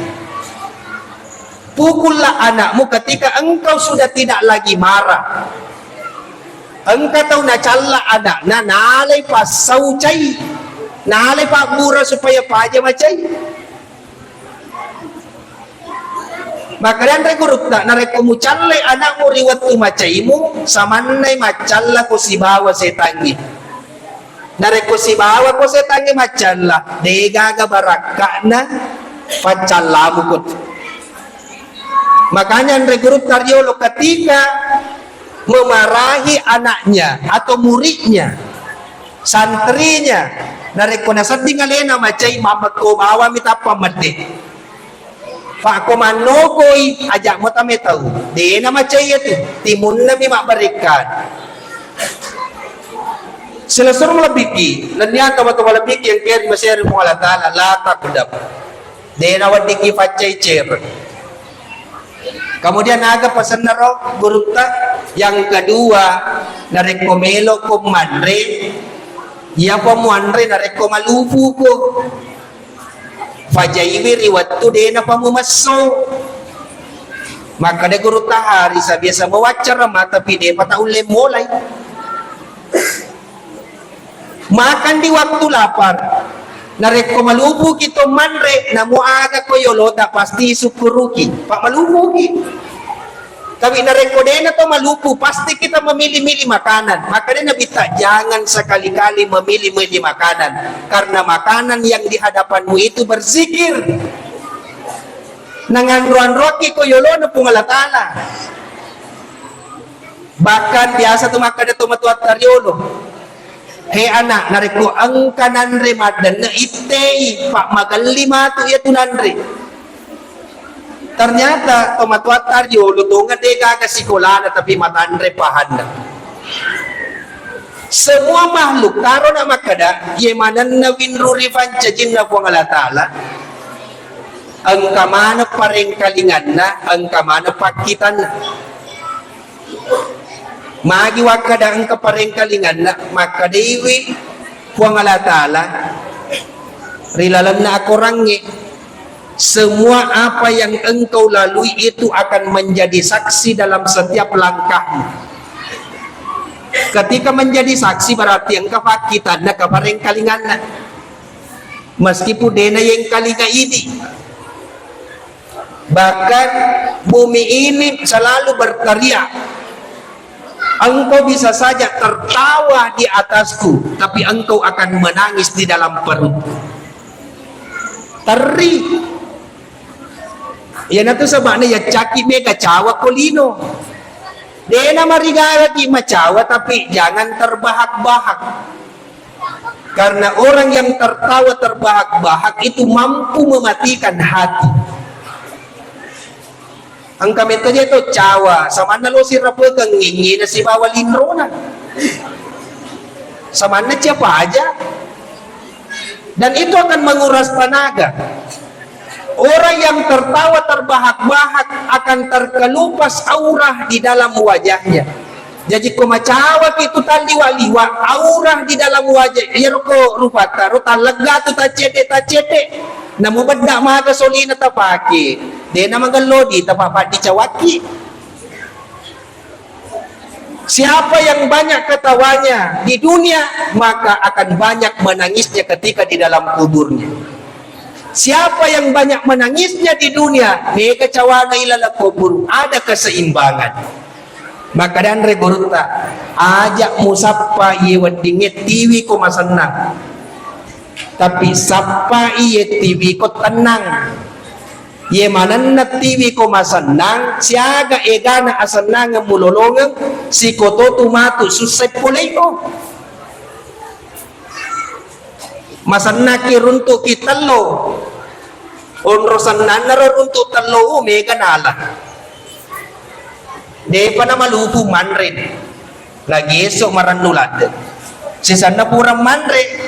Pukullah anakmu ketika engkau sudah tidak lagi marah. Engka tau nacalla anakna, nalai passau cai, nalai pabbura supaya paja macai. Makkedanre gurutta, narekko mucallai anakmu ri wettu macaimu, samannai maccallako sibawa setangnge. Narekko sibawako setangnge maccalla, degaga barakka'na paccallamuko tu. Makanya anre gurutta riolo ketika memarahi anaknya atau muridnya, santrinya, narekko nasedding alena macai, mammekko bawami tappa medde. Pakko mannokoi, aja mo tametau. Dena macai iyatu, timunnami mabbarekka. Silessureng malebbiki, nennia tomatoa malebbiki yang keri maseri Puang Allah Ta'ala, la taghdab. Dena weddikki paccai cere. Kemudian aga pasenna ro gurutta? Yang kedua, narekko meloko manre, iyapa muanre narekko malupuko. Pajaiwi ri wettu de' napamumesso. Makkeda Gurutta Harisa, biasa mewaccara ma, tapi de'pa taulle molai. Makan di waktu lapar. Narekko malupuki to manre, namo aga ko yolota pasti sukkuruki. Pa malupuki. Tapi narekko de'na to malupu, pasti kita memilih-milih makanan. Makanya Nabitta, jangan sekali-kali memilih-milih makanan. Karena makanan yang di hadapanmu itu berzikir. Nanganro-anroki ko yolona Puang Allah Ta'ala. Bahkan biasa tu makkeda to matoatta riolo, "He anak, narekko engka nanre maddenne ittei, pa magelli matu iya tu nanre." Ternyata to matoatta riolo tonga de' gaga sikolana tapi matanre pahanna. Semua makhluk, taro na makkeda, ye manenna winru ri pancajinna Puang Allah Ta'ala, engka maneng parengkalinganna, engka maneng pakkitanna. Magi wakkeda engka parengkalinganna, makkedaiwi Puang Allah Ta'ala ri lalenna akorangnge, "Semua apa yang engkau lalui itu akan menjadi saksi dalam setiap langkahmu." Ketika menjadi saksi, berarti engka pakkitanna, engka parengkalinganna. Meskipun de'na yengkalinga idi. Bahkan bumi ini selalu berteriak, "Engkau bisa saja tertawa di atasku, tapi engkau akan menangis di dalam perutku." Terri. Iyanatu sebabna yaccaki mega cawa ko lino. De'na marigalaki macawa, tapi jangan terbahak-bahak. Karena orang yang tertawa terbahak-bahak itu mampu mematikan hati. Engka metto je to cawa, samanna lo sirapekeng, ngingina sibawa linrona. Samanna cia paja. Dan itu akan menguras tenaga. Orang yang tertawa terbahak-bahak akan terkelupas aura di dalam wajahnya. Jaji ko macawaki tu talliwa-liwa, aura di dalam wajah, iyaro ko rupatta ro tallegga tu taccete-taccete, namo bedda maga solina tapake, de'na magellodi tapapaddi cawakki. Siapa yang banyak ketawanya di dunia, maka akan banyak menangisnya ketika di dalam kuburnya. Siapa yang banyak menangisnya di dunia, mega cawana ilalang kubur, ada keseimbangan. Maka danre gurutta, aja musappa iye weddingnge tiwi ko masennang. Tapi sappa iye tiwi ko tenang. Iye manenna tiwi ko masennang, siaga egana asennangeng mulolongeng, sikototu matu sussai poleiko. Masennaki runtuki tello. Onro sennanna ro runtu tello, u mega nala. Depa namalupu manre. Lagi esok marennu ladde. Sisanna pura manre.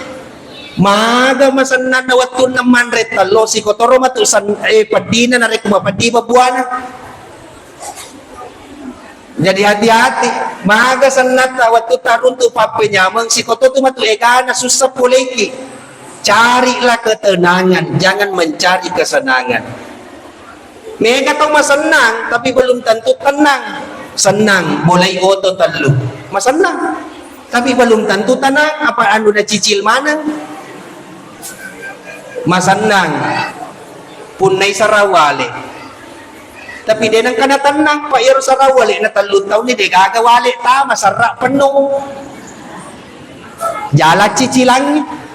Maga masennanna wettunna manre tello, sikotoro matu sen-, eh, peddina narekko mapeddi babuana. Jadi hati-hati, maga sennatta wettu taruntu pappenyameng, sikototu matu egana sussa poleki. Carilah ketenangan, jangan mencari kesenangan. Mega tau masennang, tapi belum tentu tenang. Sennang, bolai oto tellu. Masennang, tapi belum tentu tenang. Apa anu nacicil maneng? Masennang, punnai sarawale. Tapi de nengka natennang, pa iyaro sarawale na tellu taunni de gaga wale tama, serra penno. Jala cicilangi.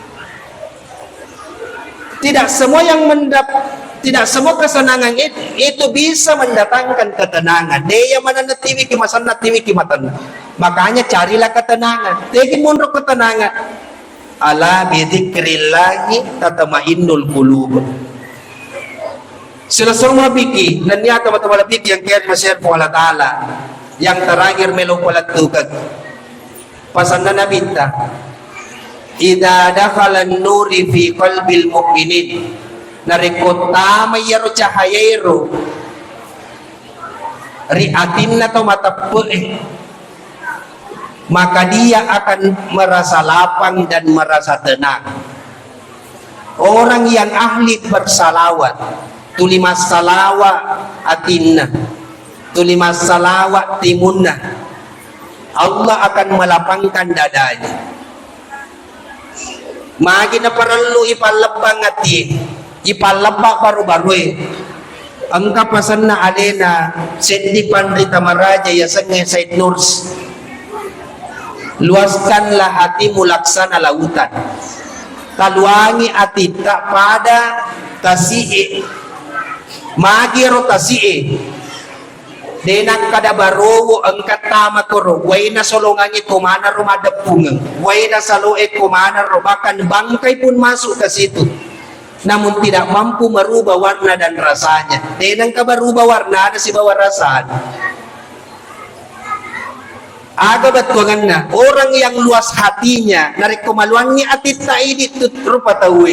Tidak semua yang mendap-, tidak semua kesenangan it-, itu bisa mendatangkan ketenangan. De iya manenna tiwiki masenna, tiwiki matenna. Makanya carilah ketenangan. Tegi monro ketenangan. Ala bidzikrillahi tatmainnul qulub. Silessureng malebbi'ki, nennia tomatoa malebbi'ki yang keri masya Allah Ta'ala. Yang terakhir melo palettukeng. Pasanna Nabitta, "Idza dakhala an-nuri fi qalbil mu'minin." Narekko tama iyaro cahayaero ri atinna to mateppe'e, maka dia akan merasa lapang dan merasa tenang. Orang yang ahli bersalawat, tuli massalawa atinna, tuli massalawa timunna, Allah akan melapangkan dadanya. Magi naparellu ipallebbang atie, ipallebbang baru-barue. Engka pasenna alena seddi panrita maraja yasengnge Said Nursi. Luaskanlah hatimu laksana lautan. Taluangi atitta pada tasi'e. Magi ero tasi'e? De nakkada barowo engka tama koro, waina solongangnge ko manaro maddeppungeng, waina saloe ko manaro, bahkan bangkai pun masuk ke situ. Namun tidak mampu merubah warna dan rasanya. De nengka berubah warna, ada sibawa rasanya. Aga bettuanganna, orang yang luas hatinya, narekko maluangngi atitta idi tu rupa tauwe,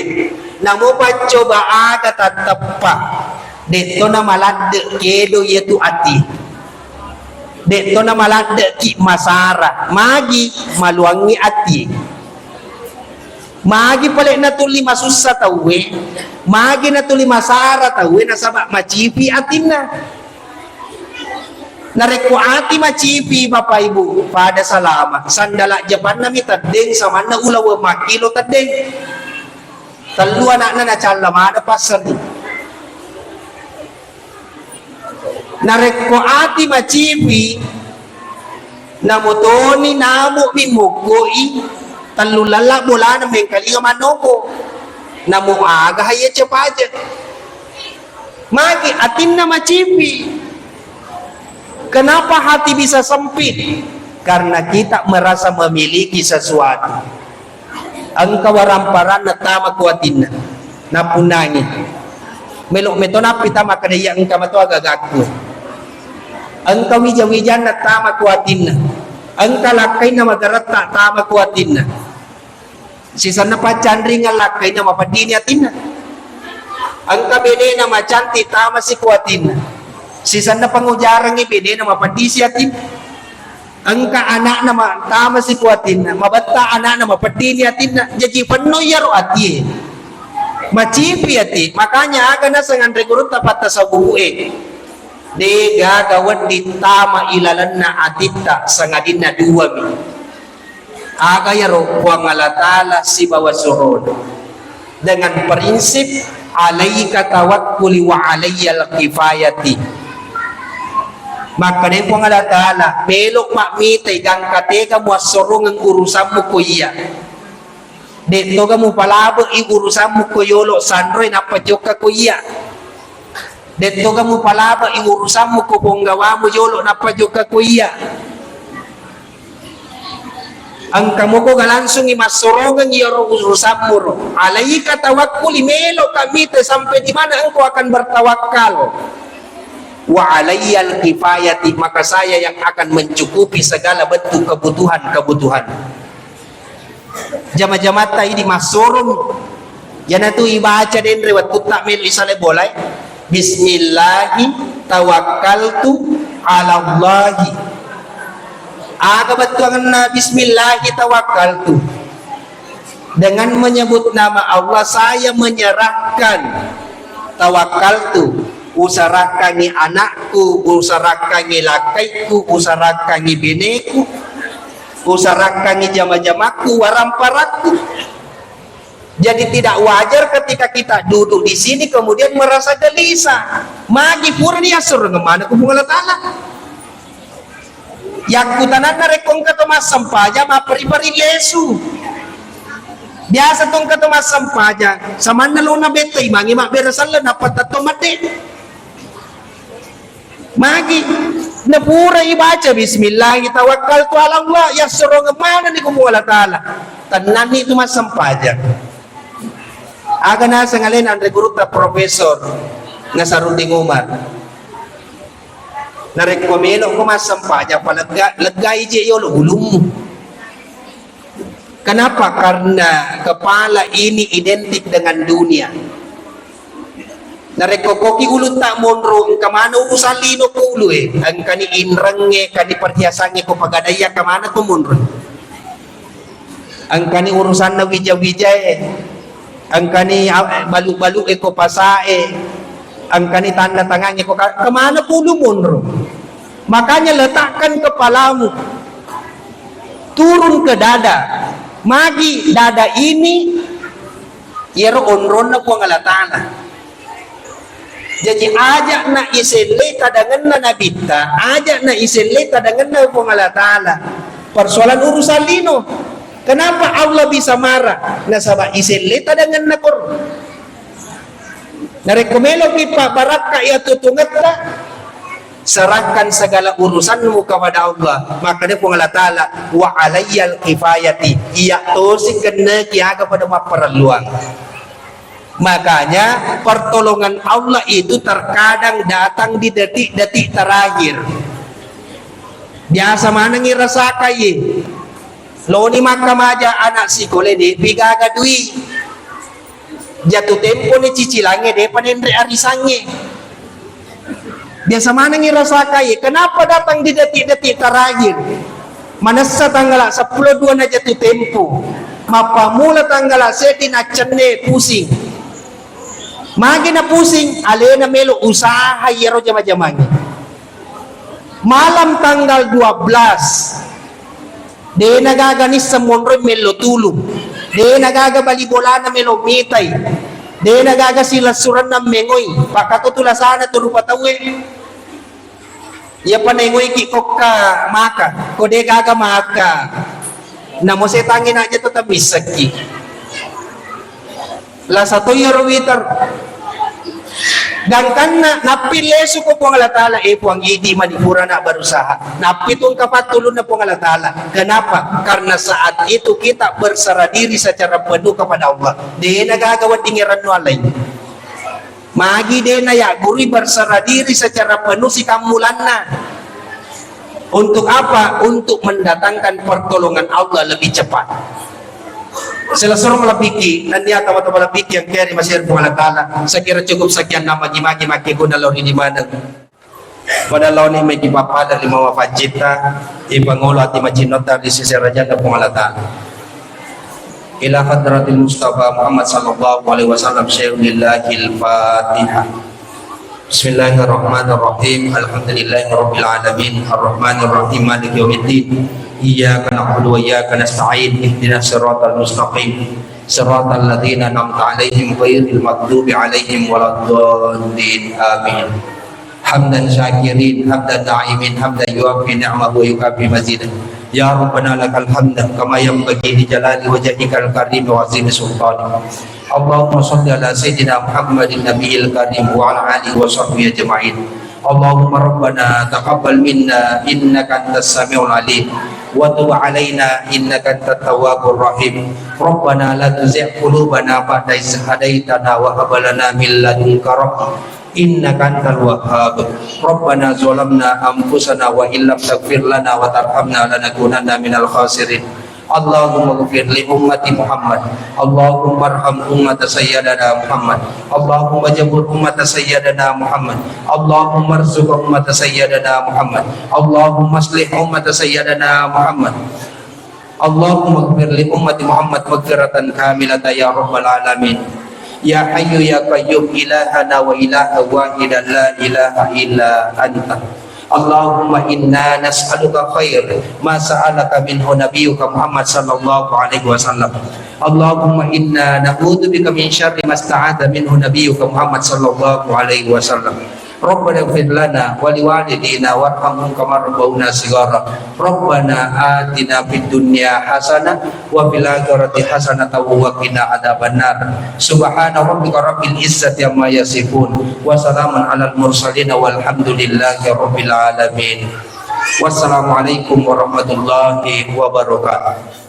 namo paccoba aga tatteppa, detto na maladde kedo iyatu ati, detto na maladde ki masara, magi maluangngi ati. Magi pale natuli masussa tauwe, magi natuli masara tauwe nasaba macipi atinna. Narekko ati macipi, Bapak Ibu, pada salama. Sandala japanna mi teddeng, samanna ulaweng makkilo teddeng. Tellu anakna nacalla maneng passerni. Narekko ati macipi, namutoni namu mi mukkoi, tellu lella bolana mengkalinga mannoko. Namu aga hayya cepaje. Magi atinna macipi? Kenapa hati bisa sempit? Karena kita merasa memiliki sesuatu. Engka waramparanna tama ku atinna, napunnangi. Melo meto nappi tama kada iya engka mato agagakku. Engka wija-wijanna tama ku atinna. Engka lakkainna magaretta tama ku atinna. Sisenna paccanringang lakkainna mapeddini atinna. Engka benena macanti tama sikuatinna. Sisenna pangujarangngi benena mapeddisi atinna. Engka anakna ma-, tama sikuatinna, mabetta anakna mapeddini atinna. Jaji penno iyaro atie. Macipi ati, makanya aga naseng anre gurutta pattasawufu e. De gaga wedding tama ilalenna atitta sangadinna dua mi. Aga yaro Puang Allah Ta'ala sibawa surona. Dengan prinsip, "Alaika tawakkuli wa alayyal kifayati." Makkedai Puang Allah Ta'ala, "Melo ma'mitai gangka tega muassorongeng urusammu ko iya. Dettoga mupalabe'i urusammu ko yolo sanroe nappa jokka ko iya. Dettoga mupalabe'i urusammu ko ponggawamu yolo nappa jokka ko iya." Engka mokoga langsungi massorongeng iyaro urusammu ro. Alaika tawakkuli, meloka mite sampai di mana engkau akan bertawakal. Wa alayyal kifayati, maka saya yang akan mencukupi segala bentuk kebutuhan-kebutuhan. Jama-jamatta idi massorong. Iyanatu ibaca denre wettutta melo isale bolae. Bismillahi tawakkaltu alallahi. Aga bettuangenna bismillahi tawakkaltu? Dengan menyebut nama Allah, saya menyerahkan. Tawakkaltu, usarahkangi anakku, usarahkangi lakkaiku, usarahkangi beneku, usarahkangi jama-jamakku, waramparakku. Jadi tidak wajar ketika kita duduk di sini kemudian merasa gelisah. Magi purani assurengeng maneng ku Puang Allah Ta'ala. Yakkutananna rekko engka to massempajang, mapperi-peri lesu. Biasa to engka to massempajang, samanna lona betta imangnge mabbere selleng, nappa tetto medde. Magi napura ibaca bismillahi tawakkaltu ala Allah, yassurongeng manenni ku Puang Allah Ta'ala. Tennanni tu massempajang. Aga naseng alena anre gurutta Profesor Nasaruddin Umar. Narekko melokko massempajang, palegga-, leggai je yolo bulummu. Kenapa? Karena kepala ini identik dengan dunia. Narekko koki ulutta monro, engka maneng urusan lino ko ulue, engkani inrengnge, engkani perhiasangnge ko pagadaiya, engka maneng ko monro. Engkani urusanna wija-wijae. engkani, a-, balu-balu e ko pasae, engkani tanna tangangnge ko ka-, kemana pulu monro? Makanya letakkan kepalamu turun ke dada. Magi dada ini, iyaro onronna Puang Allah Ta'ala. Jaji, ajak na iselle tadangenna Nabitta, ajak na iselle tadangenna Puang Allah Ta'ala. Persoalan urusan lino. Kenapa Allah bisa marah? Nasaba iselle tadangenna kor. Narekko meloki pabbarakka iya tutungetta, serahkan segala urusanmu kepada Allah. Makkeda Puang Allah Ta'ala, "Wa alayyal kifayati," iya tosi kenneki aga pada mapparelluang. Makanya, pertolongan Allah itu terkadang datang di detik-detik terakhir. Biasa manengi rasakai. Loni makkamaja anak sikole, depi gaga dui. Jatuh tempo ni cicilangnge, depa nenre arisangnge. Biasa manengi rasakai, kenapa datang di detik-detik terakhir? Manessa tanggal seppulo dua na jatuh tempo. Mappamula tanggal seddi na cenne pusing. Magi na pusing, alena melo usaha iyaro jama-jamangnge. Malam tanggal dua belas, de nagaga nisseng monroi mello tulu, de nagaga bali bolana melo mitai, de nagaga silessurenna mengoi, pakkako tu lasana tu rupa tauwe. Iyapa nengoiki kokka maka, ko de gaga maka, namo setangnge naja tetap missekki. Lasa to iyaro witer. Gangkanna nappi lesu ko Puang Allah Ta'ala, eh, Puang, idi mani purana berusaha. Nappi tungka pattulunna Puang Allah Ta'ala. Kenapa? Karena saat itu kita berserah diri secara penuh kepada Allah. De nagaga wedding erannu alai. Magi de nayaggurui berserah diri secara penuh sikammulanna. Untuk apa? Untuk mendatangkan pertolongan Allah lebih cepat. Selessureng malebbiki, nennia tau-tau malebbiki yang keri masih Puang Allah Ta'ala. Saya kira cukup sekian, namagi-magi makkeguna lao ri maneng. Pada laoni meki pappada lima wafajita, ipangolo ati macinnotta di sisi rajanna Puang Allah Ta'ala. Ila hadratil Mustafa Muhammad sallallahu alaihi wasallam, syai'un lillahil Fatihah. Bismillahirrahmanirrahim. Alhamdulillahi rabbil alamin. Arrahmanirrahim. Maliki yaumiddin. Iyyaka na'budu wa iyyaka nasta'in. Ihdinas siratal mustaqim. Siratal ladzina an'amta 'alaihim ghairil maghdubi 'alaihim waladdallin. Amin. Hamdan syakirin, hamdan na'imin, hamdan yuwafi ni'amahu wa yukafi mazidah. Ya Rabbana lakal hamda kama yanbaghi li jalali wajhikal karim wa azimi sultanik. Allahumma shalli ala sayyidina Muhammadin nabiyil karim wa ala alihi wa sahbihi ajma'in. Allahumma rabbana taqabbal minna innaka antas samiul alim wa tub alaina innaka antat tawwabur rahim. Rabbana la tuzigh qulubana ba'da idh hadaytana wa hab lana min ladunka rahmah innaka antal wahhab. Rabbana zalamna anfusana wa illam taghfir lana wa tarhamna lanakunanna minal khasirin. Allahumma ighfir li ummati Muhammad. Allahumma arham ummata sayyidina Muhammad. Allahumma jabur ummata sayyidina Muhammad. Allahumma arzuq ummata sayyidina Muhammad. Allahumma aslih ummata sayyidina Muhammad. Allahumma ighfir li ummati Muhammad maghfiratan kamilatan ya rabbal alamin. Ya Hayyu ya Qayyum, ilahana wa ilaha wahidan la ilaha illa anta. Allahumma inna nas'aluka khair ma sa'alaka minhu nabiyyuka Muhammad sallallahu alaihi wasallam. Allahumma inna na'udzubika min syarri masta'adza minhu nabiyyuka Muhammad sallallahu alaihi wasallam. Rabbana ighfir lana wa liwalidina warhamhum kama rabbawna shighara. Rabbana atina fid dunya hasanah wa fil akhirati hasanatan wa qina adzabannar. Subhana rabbika rabbil izzati amma yasifun. Wa salamun alal mursalin walhamdulillahi rabbil alamin. Wassalamualaikum warahmatullahi wabarakatuh.